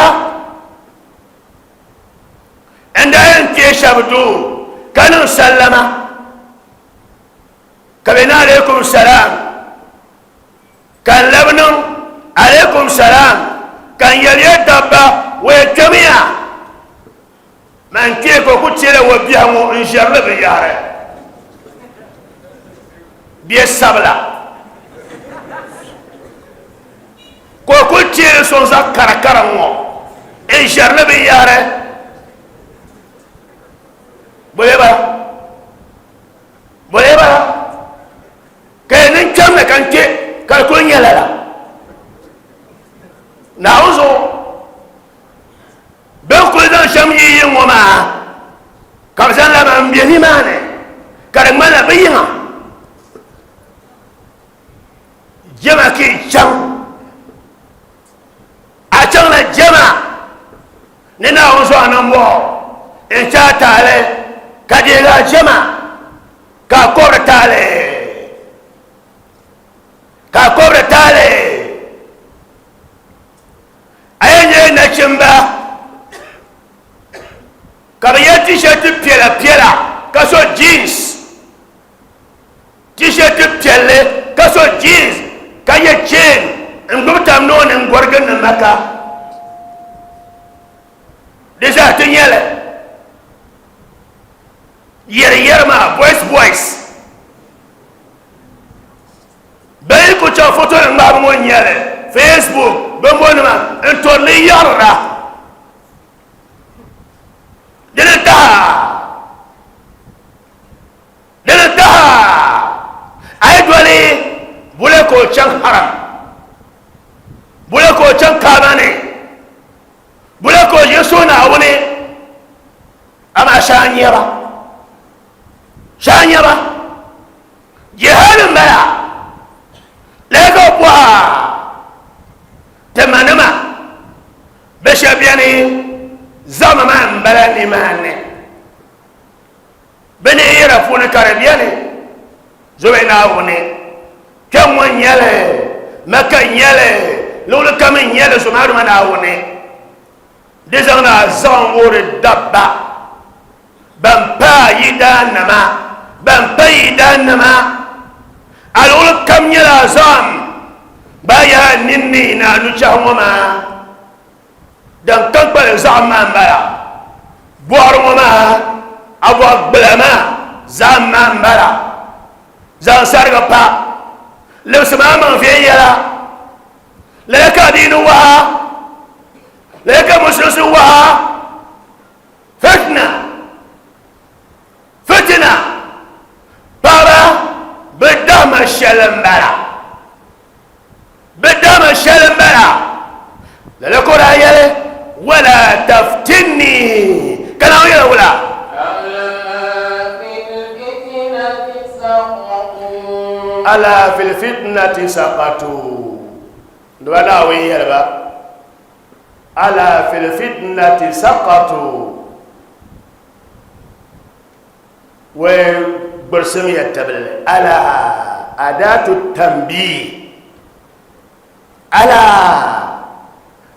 n daa yɛn kpee shɛba duu ka niŋ sallama ka bɛ ni alaikum salam ka n labi niŋ alaikum salam ka n yɛli ya dabba waya kpɛmiya man kpee ka o ku teela o biɛhi ŋɔ n ʒɛrili binyahari bɛ sabila ka o ku teeli sɔŋ zaɣ karakara ŋɔ n ʒɛrili binyahari bole bala bole bala ka yi niŋ kpɛm ni ka n kpɛ ka di kuli nyɛ lala Naawuni zuɣu bɛ ni kuli zaŋ shɛm yi yi ŋɔ maa ka bɛ zaŋ la maa m-be nimaani ka di ŋmanila bɛ yiŋa jɛma ka yi chaŋ a chaŋla jɛma ni Naawuni zuɣu a nambɔɣu n-chɛ a taali ka deegi a jɛma ka a kɔbiri taali ka a kɔbiri taali a yɛn nyɛla nachimba ka bi yɛ t-shirt piɛla piɛla ka so jeans t-shirt piɛlli ka so jeans ka yɛ chain n gbubi tam noo ni n gorigi ni maka di zaa ti nyɛli yɛri yɛri maa boys boys Bɛ yi ku chaŋ foto nim ŋmahibu ŋɔ n-nyɛli Facebook bɛmbɔnima n-tori li yaɣirira. Di ni taha, di ni taha a yi doli bula ka o chaŋ haram, bula ka o chaŋ kaaba ni, bula ka o ʒi suhi Naawuni, amaa shee n-nyɛ ba, shee n-nyɛ ba. Jihad n bala lee ka bɔha ti manima bɛ shɛba bɛni zama maa n bala. Naawuni. Kpɛŋŋo n-nyɛ li, Maka n-nyɛ li, luɣili kam n-nyɛ li, zom a Duuma Naawuni. Di zaŋdi a zaɣim wuhiri dabba ban pa a yidaannima, ban pa yidaannima. A luɣili kam nyɛla a zaɣim gbaai yaha a ninni ni a nuchɛhi ŋɔ maa. Din kam kpalim zaɣim maa m-bala. Bɔɣiri ŋɔ maa, a bɔɣ gbula maa zaɣim maa m-bala. Zaŋ sariga pa, libisi maa maŋ viɛnyɛla. Lala ka adiini waha, lala ka musulinsi waha. Fitna, fitina, paɣaba bi dahima shɛli m-bala. Bɛ dama shɛli m-bala. Lala ka o daa yɛli, Wala taftinni, ka Naawuni yɛli wula? Ala fil fitnati saqatu. Di ba Naawuni yɛli ba, Ala fil fitnati saqatu. Wai gburisimi ya tabili ala adatu tanbih ala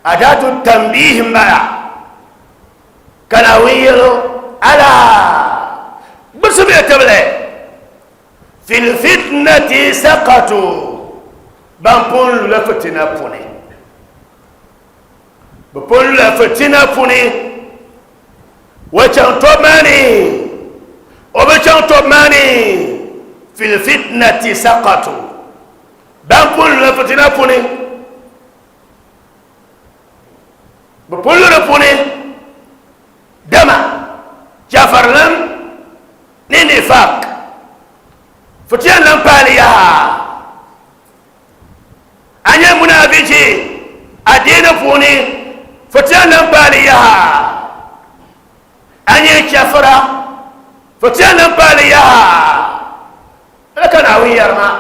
adatu tanbih n bala ka Naawuni yɛlo ala gburisimi ya tabili fil fitnati saqatu ban pun lula fitina puni bi pun lula fitina puni O chaŋ tɔbu maa ni, o bi chaŋ tɔbu maa ni, fil fitnati saqatu, ban pun lula fitina puuni, bɛ pun lu di puuni, dama chɛfirilim ni nifaq fitina n-lan paai li yaha. A nyɛ munaafichi adiini puuni fitina lan paali yaha. A nyɛ chɛfira fitina lan paali yaha. Lala ka Naawuni yɛri maa.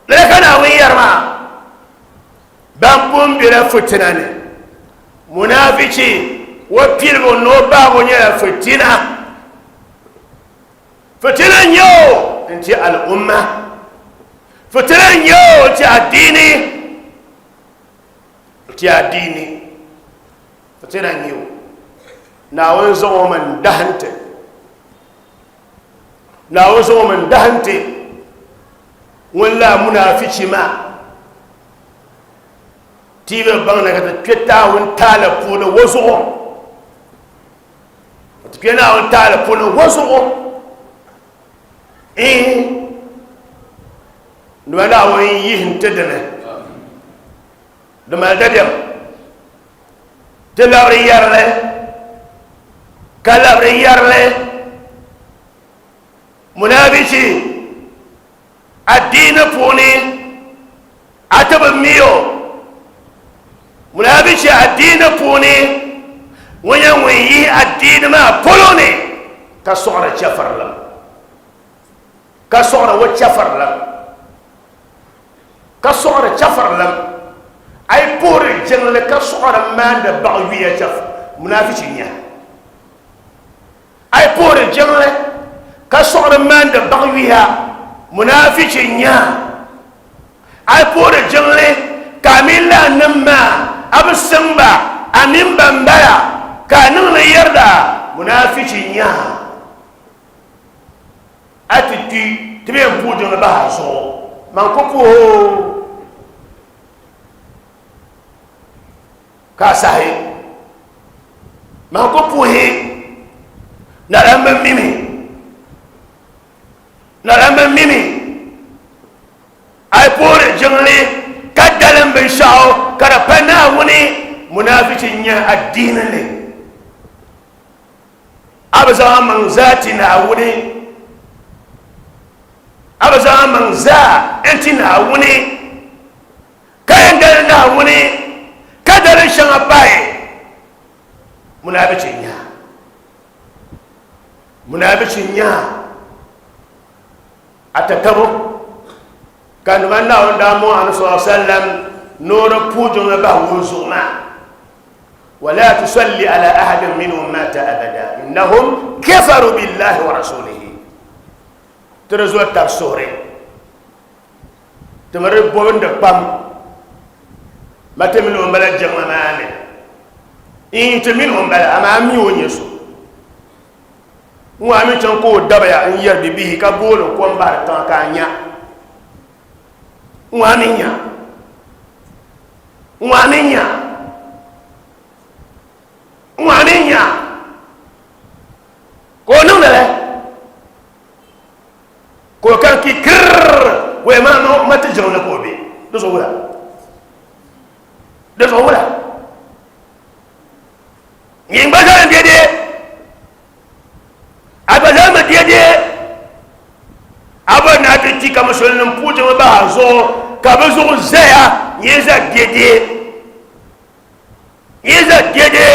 Lala ka Naawuni yɛri maa. Ban pun bela fitina ni. Munaafichi o piligu ni o baabu nyɛla fitina. Fitina n-nyɛ o n-ti al'umma. Fitina n-nyɛ o n-ti adiini. N-ti adiini. Fitina n-nyɛ o. Naawuni zaŋ o mi n-dahi n-ti. Naawuni zaŋ o mi n-dahi n-ti ŋun la munaafichi maa. Ti bi baŋ ni ka ti kpe Naawuni taali puuni o zuɣu. Ti kpe Naawuni taali puuni o zuɣu. Iin Nima Naawuni yihi n-ti dini. Di mali dabiɛm. Ti labiri yɛrili ka labiri yɛrili munaafichi adiini puuni a ti bi mi o. Munaafichi adiini puuni ŋun nyɛ ŋun yihi adiini maa polo ni ka sɔɣiri chɛfirilim, ka sɔɣiri o chɛfirilim, ka sɔɣiri chɛfirilim. A yi puhiri jiŋli ka sɔɣiri maandi baɣ yuya chɛf munaafichi nya. A yi puhiri jiŋli ka sɔɣiri maandi baɣ yuya munaafichi nya. A yi puhiri jiŋli ka a mini laannim maa a bi siŋ ba, a mini ba m-bala ka a niŋ li yɛrida, munaafichi n-nyɛ a. A ti kpi, ti bi yɛn puhi jiŋli bahi a zuɣu, man ku puhi o ka a sahi. Man ku puhi naɣila m bi mimi, naɣila m bi mimi. A yi puhiri jiŋli ka dalim binshɛɣu ka di pa Naawuni munaafichi n-nyɛ adiini ni, a bi zaŋ amaŋ zaa ti Naawuni, a bi zaŋ amaŋ zaa n-ti Naawuni ka yɛn dalim Naawuni ka dalim shɛŋa pahi, munaafichi n-nyɛ a. Munaafichi n-nyɛ a. A tatabo ka nima Naawuni daa mɔŋ Annabi sallallahu alaihi wasallam ni o di puhi jiŋli bahi o zuɣu maa, Wala tusalli ala ahadin minhum mata abada innahum kafaru billahi wa rasulihi. Ti di zo tab suhuri, ti mi di bobindi kpam ma ti mini o m-bala jiŋli maa ni. Iin, ti mini o m-bala, amaa a mi o nyɛ so. Ŋ-ŋɔ a mi chaŋ ka o dabiya n-yɛri bibihi ka booni kom bahiri tiŋa ka a nya. Ŋ-ŋɔ a mi nya. Ŋ-ŋɔ a mi nya. Ŋ-ŋɔ a mi nya. Ka o niŋdi li. Ka o kan ki kirrrr ka o yɛli ma ma ti jiŋli ka o be. Di zuɣu wula? Di zuɣu wula? Nyin gba zaa dede. A gba zaa mi dede. A bɔri ni a ti kpi ka musulinim puhi jiŋli bahi a zuɣu ka bɛ zuɣu zaya nyin za dede. Nyin za dede.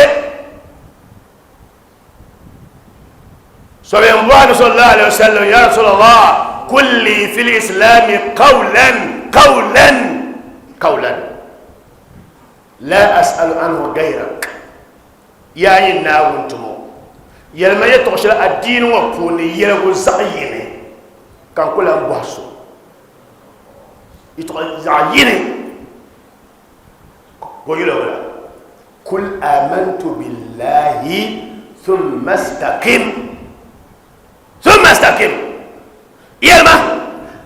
Sɔbɛn bɔhimi sallallahu alaihi wasallam ya Rasulallah kulli fil islami qawlan qawlan qawlan la as'alu anhu gayrak yaa nyin Naawuni tumo yɛlima yɛtɔɣ shɛli adiini ŋɔ puuni yɛligu zaɣ yini ka n ku lan bɔhi so yɛtɔɣ zaɣ yini ka o yɛl o wula kul amantu billahi thumma istaqim thumma istaqim yɛlima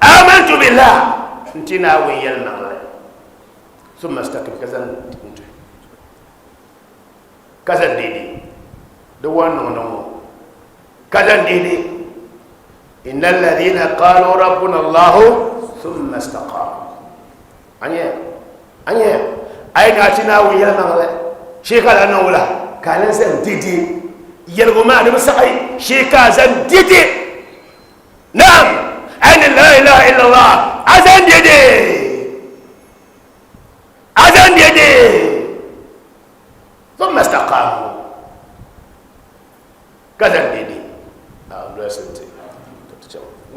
amantu billah n ti Naawuni yɛlimaŋli thumma istaqim ka zaŋ n-tuhi ka zaŋ deede di wan niŋ niŋ ŋɔ ka zaŋ deede inna alladhina qalu rabbuna allahu thumma istaqamu a nyɛ a nyɛ a yi daa ti Naawuni yɛlimaŋli shee ka lan niŋ wula ka a lan zaŋ dede yɛligu maa di bi saɣi shee ka a zaŋ dede naam a yi ni la ilaha illallah a zaŋ dede a zaŋ dede thumma istaqamu ka zaŋ dede a dolsi nti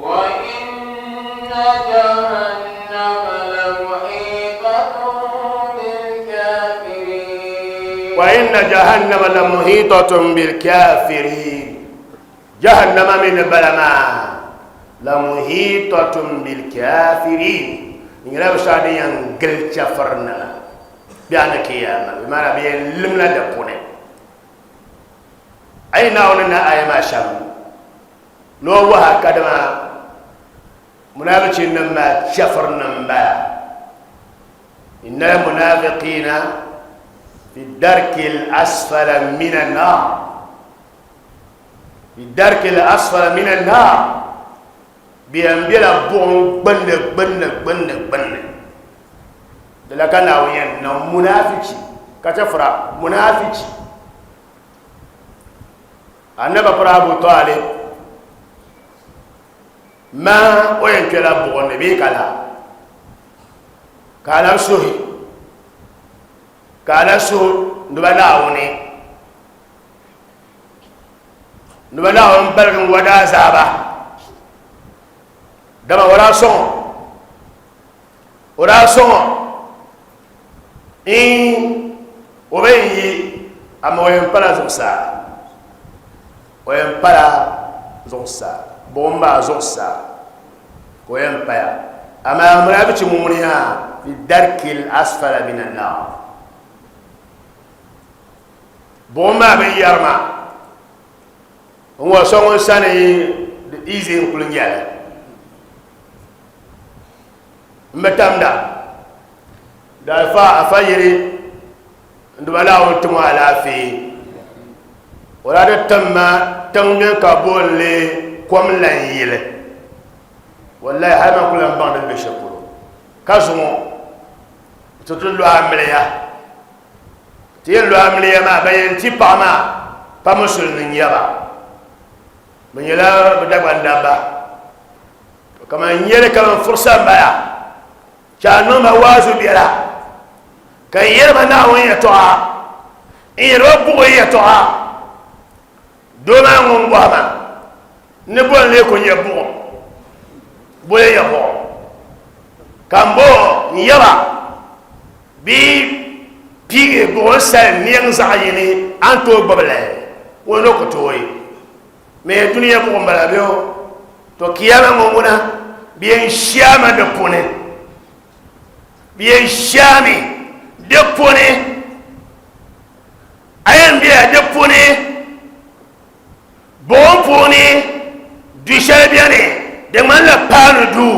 Wa inna jahannama lamuhitatun bilkafirin. Wa inna jahannama lamuhitatun bilkafirin. Jahannama mi ni bala maa lamuhitatun bilkafirin. Di nyɛla binshɛɣu din yɛn gili chɛfurinima biɛɣuni kiyama, bɛ maana bɛ yɛn limla di puuni. A yi Naawuni ni aya maa shɛm ni o wahi a kadama munaafichinim maa chɛfurinim m-bala. Innal munaafiqiina fi darkil asfala mina naar. Fi darkil asfala mina naar. Bɛ yɛn bela buɣim gbunni gbunni gbunni gbunni. Di la ka Naawuni yɛn niŋ munaafichi ka chɛfura munaafichi. Annabi piri Abu Talib ma o yɛn kpɛla buɣim ni bee ka la ka a lahi suhi ka a lahi suhi nduba Naawuni nduba Naawuni baligi n wa daazaaba dama o daa sɔŋ o daa sɔŋ Iin, o bee n-yi, amaa o yɛn pala zuɣusaa. O yɛn pala zuɣusaa, buɣim maa zuɣusaa ka o yɛn paya. Amaa munaafichi mumuni yaa fi darkil asfala mina naar. Buɣim maa bɛ yɛri maa, n-ŋɔ so ŋun sani di easy n-kuli nyɛli. M bi tamda di alifa afa yiri n duba Naawuni tim o alaafee o daa ti tim ma tiŋ din ka booni li kom lan yili wallahi hali man ku lan baŋ din be shɛli polo ka zuŋɔ ti ti lo amiliya ti yɛn lo amiliya maa ban yɛn ti paɣa maa pa musulimi n-nyɛ ba bɛ nyɛla bɛ Dagban dabba To kaman yɛli kaman fursa m-bala, chɛ a niŋ ma waazu biɛla, ka n yɛli ma Naawuni yɛtɔɣa, n yɛli ba buɣi yɛtɔɣa. Doo maa ŋun bɔhi ma, N ni boli n-lee ku nyɛ buɣim? Boli n-nyɛ buɣim? Ka m bo n yaba bee piigi buɣim sali niɛŋ zaɣ yini a ni tooi gbubi li? Ŋuni n-ku tooi. Mɛ dunia buɣim bala bɛ o? To kiyama ŋɔ ŋuna bɛ yɛn shɛmi di puuni, bɛ yɛn shɛmi di puuni, a yɛn bela di puuni, buɣim puuni du shɛli beni di ŋmanila paanu duu,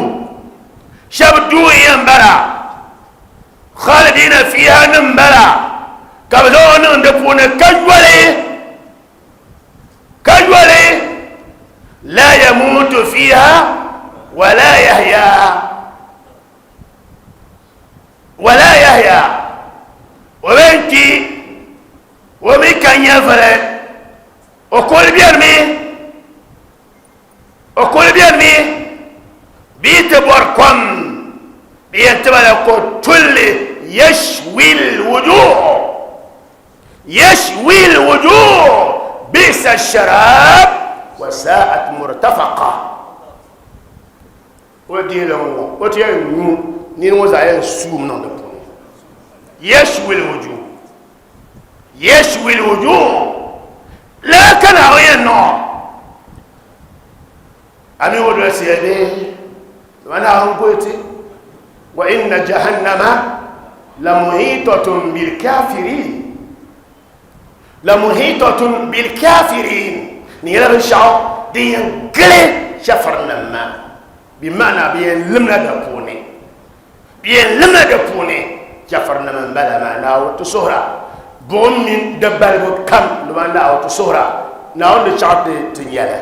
shɛba duu n-yɛn bala, khalidina fiiha nim bala, ka bɛ zaŋ o niŋ di puuni ka yoli. Ka yoli, La yamuutu fiiha wala yahya, wala yahya, o bɛn kpi o mi ka nyɛvili, o kuli benimi, o kuli benimi bɛ yi ti bɔri kom, bɛ yɛn ti ba la ko tulli yashwil wujuh. Yashwi lwujuh bi'sa sharab wa sa'at murtafaqa. O dihili ŋ-ŋɔ, o ti yɛn nyu nini ŋɔ zaa yɛn suumi niŋ di puuni. Yashwi lwujuh, yashwi lwujuh, lala ka Naawuni yɛn niŋ o. A mi o dolisiya bee? Dama Naawuni kuli ti, Wa inna jahannama lamuhitatun bilkafirin, lamuhitatun bilkafirin, di nyɛla binshɛɣu din yɛn gili chɛfurinim maa, bi maana bɛ yɛn limla di puuni, bɛ yɛn limla di puuni, chɛfurinim m-bala maa. Naawuni ti suhira buɣim mini di balibu kam, dama Naawuni ti suhira, Naawuni di chaɣ ti nyɛli.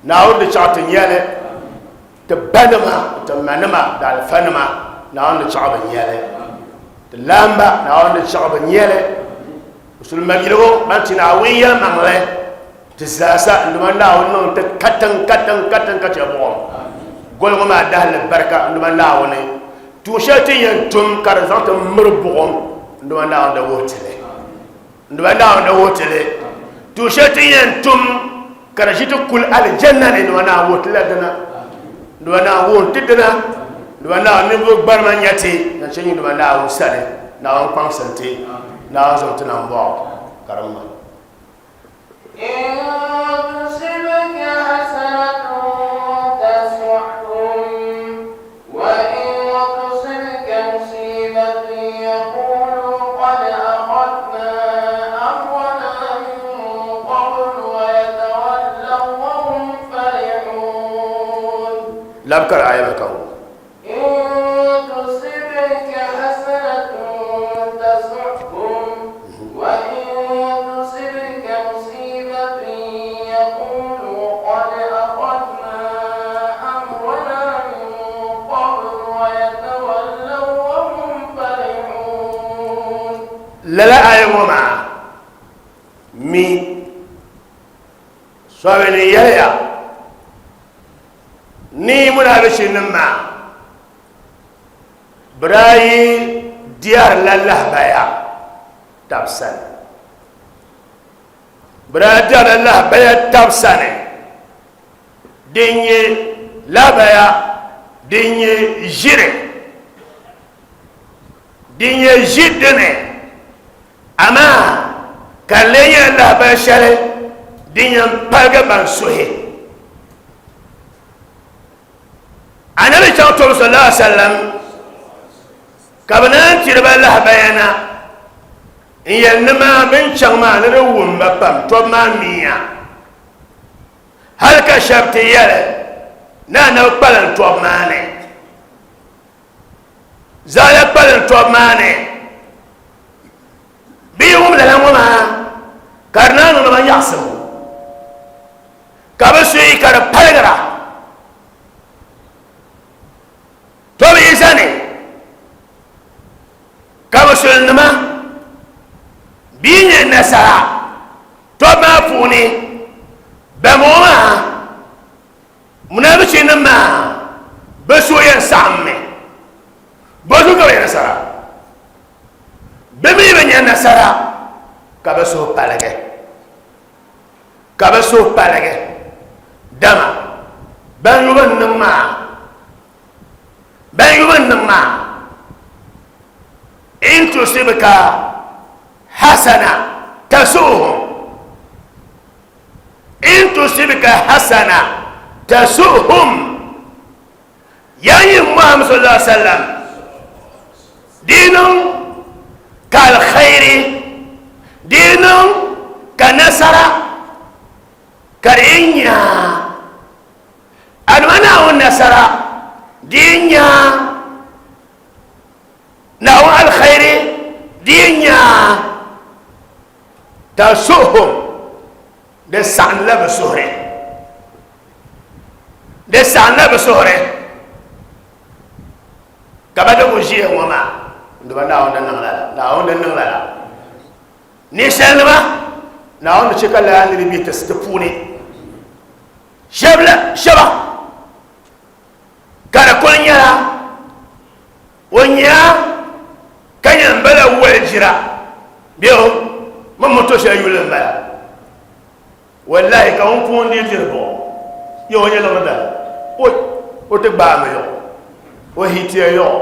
Naawuni di chaɣ ti nyɛli ti banima, ti manima, di alifanima, Naawuni di chaɣ bi nyɛli ti laamba, Naawuni di chaɣ bi nyɛli musulima yiligu ban ti Naawuni yɛlimaŋli ti zaasa n-duma Naawuni niŋ ti katiŋ katiŋ katiŋ ka chɛ buɣim goli ŋɔ maa dahili barika n-duma Naawuni tuun shɛli ti yɛn tum ka di zaŋ ti miri buɣim n-duma Naawuni di wuhi ti li. N-duma Naawuni di wuhi ti li tuun shɛli ti yɛn tum ka di ʒi ti kuli alijanna ni, n-duma Naawuni wuhi ti la dina, n-duma Naawuni wuhi ti dina, n-duma Naawuni ninvuɣ gbarima nya ti na chɛ n-duma Naawuni sani, Naawuni kpaŋsi ti, Naawuni zaŋ ti na m-bɔɣi karimma. Labi kari aya maa ka wum. Lala aya ŋɔ maa mi sɔbili yɛliya ni munaafichinim maa bɛ daa yi diɛrila lahabaya tab sani. Bɛ daa diɛrila lahabaya tab sani din nyɛ lahabaya din nyɛ ʒiri, din nyɛ ʒi dini, amaa ka di lee nyɛla lahabali shɛli din yɛn paligi ban suhi. Anabi chaŋ tɔbu sallallahu alaihi wasallam ka bɛ naan tiri ba lahabaya na n yɛli ni maa bɛ ni chaŋ maa ni di wum ba pam tɔbu maa miya hali ka shɛba ti yɛli ni anabi kpalim tɔbu maa ni Zaɣila kpalim tɔbu maa ni, bɛ yi wum lala ŋɔ maa ka di naan niŋdi ba nyaɣisibu, ka bɛ suhi ka di paligira. Tɔbu yi zani ka musulinima bɛ yi nya nasara tɔbu maa puuni, bɛmbɔŋɔ maa Munaafichinim maa bɛ suhu yɛn saɣimmi, bɔzuɣu ka bɛ nya nasara? Bɛ mi bi nya nasara ka bɛ suhu paligi, ka bɛ suhu paligi, dama ban yu bɛ ni niŋ maa, ban yu bɛ ni niŋ maa, in tusibka hasana tasu'uhum. In tusibka hasana Tasuhum yaa nyin Muhammad sallallahu alaihi wasallam di niŋ ka alkhairi di niŋ ka nasara ka di nya adama Naawuni nasara di nya Naawuni alkhairi di nya tasuhum di saɣimla bɛ suhuri di saɣimla bɛ suhuri ka ba di ku ʒiya ŋɔ maa n-duba Naawuni di niŋ lala Naawuni di niŋ lala ninsalinima Naawuni di chɛ ka lala niriba be ti puuni shɛba ka di kuli nyɛla o nya ka yɛn bala wali jira bee o mi moto shɛli yuli n bala wallahi ka ŋun puuni dii diri buɣu yɛ o nyɛ liɣiri dali o o ti gbaami yuɣu o hitiya yuɣu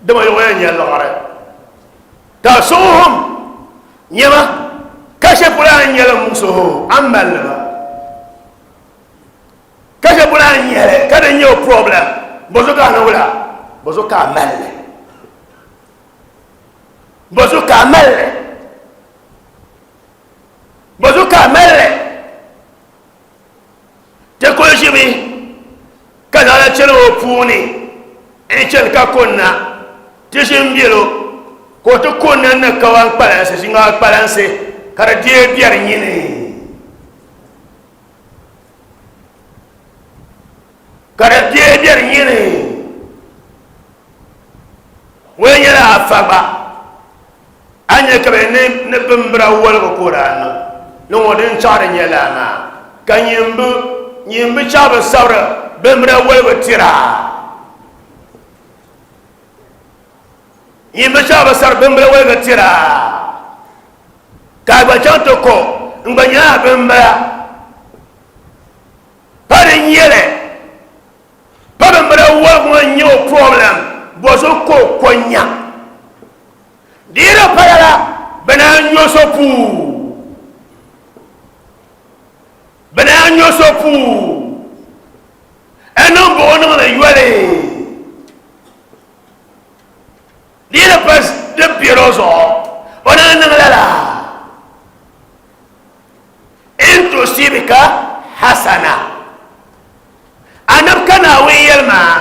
dama yuɣu yɛn nyɛ liɣiri ka suhum nyɛma ka shɛ polo a ni nyɛli muɣusi o a ni mali li ba Ka shɛ bula n nyɛli ka di nyɛ o problem bozu ka a niŋ wula bozu ka a malli bozu ka a malli bozu ka a malli ti kuli ʒimi ka zaŋla chani o puuni n chani ka kunna ti ʒi n belo ka o ti kunna ni kawan kpalansi ʒiŋa kpalansi ka di deei biɛri nyini Ka di deei biɛri nyini ŋun nyɛla afa gba a ni nya ka bɛ ni bimbira woligu ka o daa niŋ ni ŋɔ din chaɣ di nyɛ lala maa ka nyin bi chaɣ bi sabiri bimbira woligu tira nyin bi chaɣ bi sabiri bimbira woligu tira Ka a gba chaŋ ti ko n gba nyɛla bimbila. Pa di nyɛli pa bimbila wɔbigu ŋɔ n-nyɛ o problem bɔzuɣu ka o ko nya. Di yi di pa lala bɛ naan nyo so puu. Bɛ naan nyo so puu. N niŋ buɣu niŋli yoli. Di yi di pa di biɛri o zuɣu, o naan niŋ lala. In tusibika hasana. Anabi ka Naawuni yɛli maa,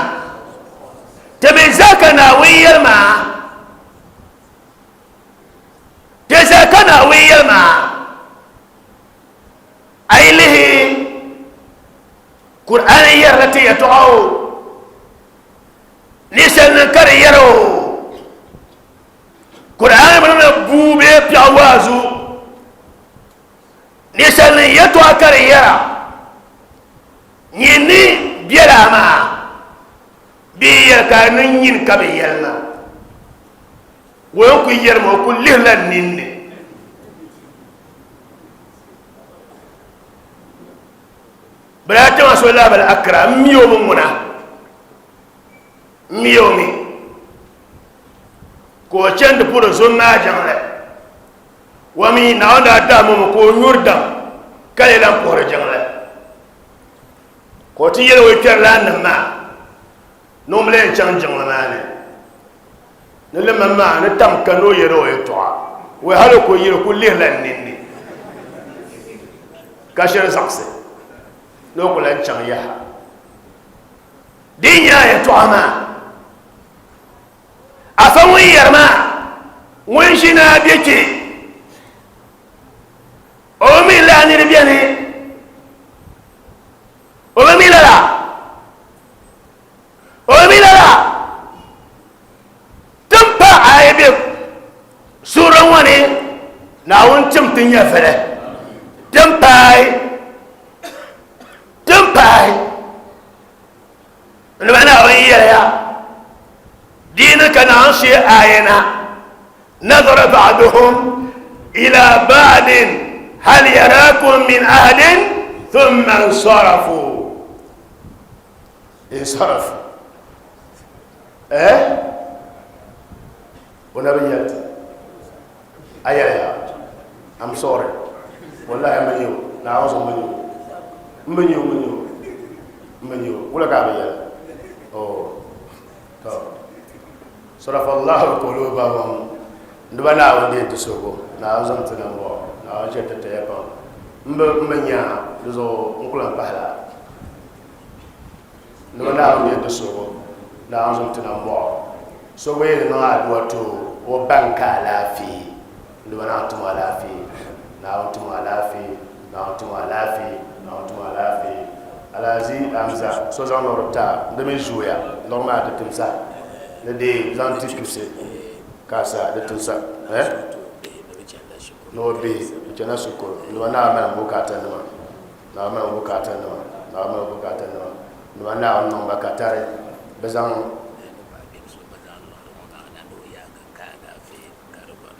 ti mi zaa ka Naawuni yɛli maa, ti zaa ka Naawuni yɛli maa. A yi lihi Kur'ani yɛrila ti yɛtɔɣa o. Ninsalinim ka di yɛri o Kur'aani bi niŋdi buu bee piɛɣu waazu. Ninsalinim yɛtɔɣa ka di yɛra, Nyin ni biɛla maa bee yɛli ka a niŋ nyin ka bɛ yɛli maa. O yɛn kuli yɛrimi o kuli lihirila ninni. Bɛ daa tim a so lahabali Accra, m mi o mi ŋuna, m mi o mi, ka o chani ti puhiri zom maa jiŋli. O mi Naawuni daa dahim o mi ka o nyuri dam ka lee lan puhiri jiŋli. Ka o ti yɛli o kpɛrilaannim maa ni o mi lee chaŋ jiŋli maa ni ni limam maa ni tam ka ni o yɛli o yɛtɔɣa. O hali o ku yɛli o ku lihirila n ninni. Ka shiri zaɣisi ni o ku lan chaŋ yaha. Di nyɛ a yɛtɔɣa maa, afa ŋun yɛri maa ŋun ʒi ni a be kpe, o bi mi lala niri beni, o bi mi lala, o bi mi lala. Tin pa a yi be suura ŋɔ ni, Naawuni tim ti nyɛvili. Tin paai, tin paai. N ba Naawuni yɛliya, Di ni ka Naawuni shee aaya na, Nazara ba'duhum ila ba'din hal yarakum min ahadin thumma nsarafu. Insarafu. Eh? O na bi yɛli ti. A yɛli ya, I'm sorry. Wallahi m bi nya o. Naawuni zuɣu m bi nya o. M bi nya o, m bi nya o. M bi nya o. Wula ka a bi yɛli? Oo, to. Sarafa Allahu qulubahum, di ba Naawuni deei ti suhigu, Naawuni zaŋ ti na m-bɔŋɔ, Naawuni chɛ ti taya pam. M bi, m bi nya a, di zuɣu n ku lan pahila a. Di ba Naawuni deei ti suhigu, Naawuni zaŋ ti na m-bɔŋɔ. So gba yɛn niŋ adua ti o, o baŋ ka alaafee, di ba Naawuni tim o alaafee, Naawuni tim o alaafee, Naawuni tim o alaafee, Naawuni tim o alaafee. Alhaji Hamza, so zaŋ liɣiri ti a, di mi zooya, liɣiri maa ti timsa, ni di zaŋ ti kpibisi ka a sa di timsa, eh? Ni o bihi bi chana shikuru, di ba Naawuni mali bukaata nima, Naawuni mali bukaata nima, Naawuni mali bukaata nima, di ba Naawuni niŋ ba katari, bi zaŋ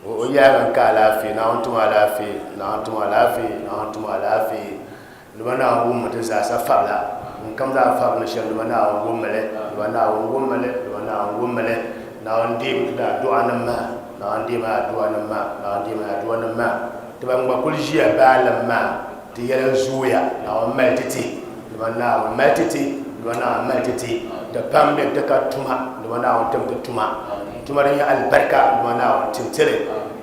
O yaaga n ka alaafee, Naawuni tim alaafee, Naawuni tim alaafee, Naawuni tim alaafee. Duuma Naawuni wummi ti zaasa fabila. Ŋun kam zaa fabili ni shɛm, Duuma Naawuni wummi li, Duuma Naawuni wummi li, Duuma Naawuni wummi li. Naawuni deemi ti aduanim maa, Naawuni deemi aduanim maa, Naawuni deemi aduanim maa. Ti ban gba kuli ʒiya baalim maa, ti yɛla zooya, Naawuni mali ti ti, Duuma Naawuni mali ti ti, Duuma Naawuni mali ti ti. Ti pam beni ti ka tuma, Duuma Naawuni tim ti tuma. Tuma din nyɛ alibarika, Duuma Naawuni tim ti li.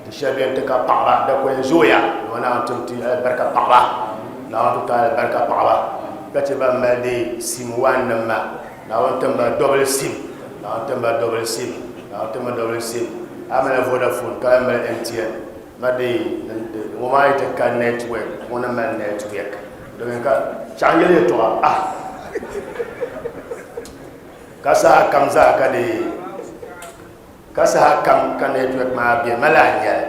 Ti shɛba beni ti ka paɣaba, dakoya zooya, Duuma Naawuni tim ti alibarika paɣaba. Naawuni ti ti alibarika paɣaba. Ka chɛ ban mali di sim one nim maa, Naawuni tim ba double sim, Naawuni tim ba double sim, Naawuni tim ba double sim. A mali Vodafone ka lahi mali MTN. Ma di ŋɔ maa yi ti ka network ŋɔ ni mali network domin ka chaɣ yɛli yɛltɔɣa ah ka saha kam zaa ka di ka saha kam ka network maa bɛ ma lahi nyɛli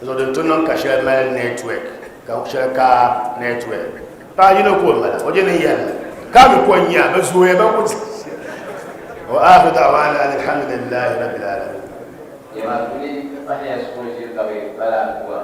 zuɣu din tu niŋ ka shɛli mali network ka shɛli ka network paɣa yino ka o mala o je ni yɛlli ka mi ko nya bi zooya ba ku wa akhiru da'wana alhamdulillahi rabbil alamin. Jamaatuli pahiya shikuru ʒiri ka bɛ pala adua.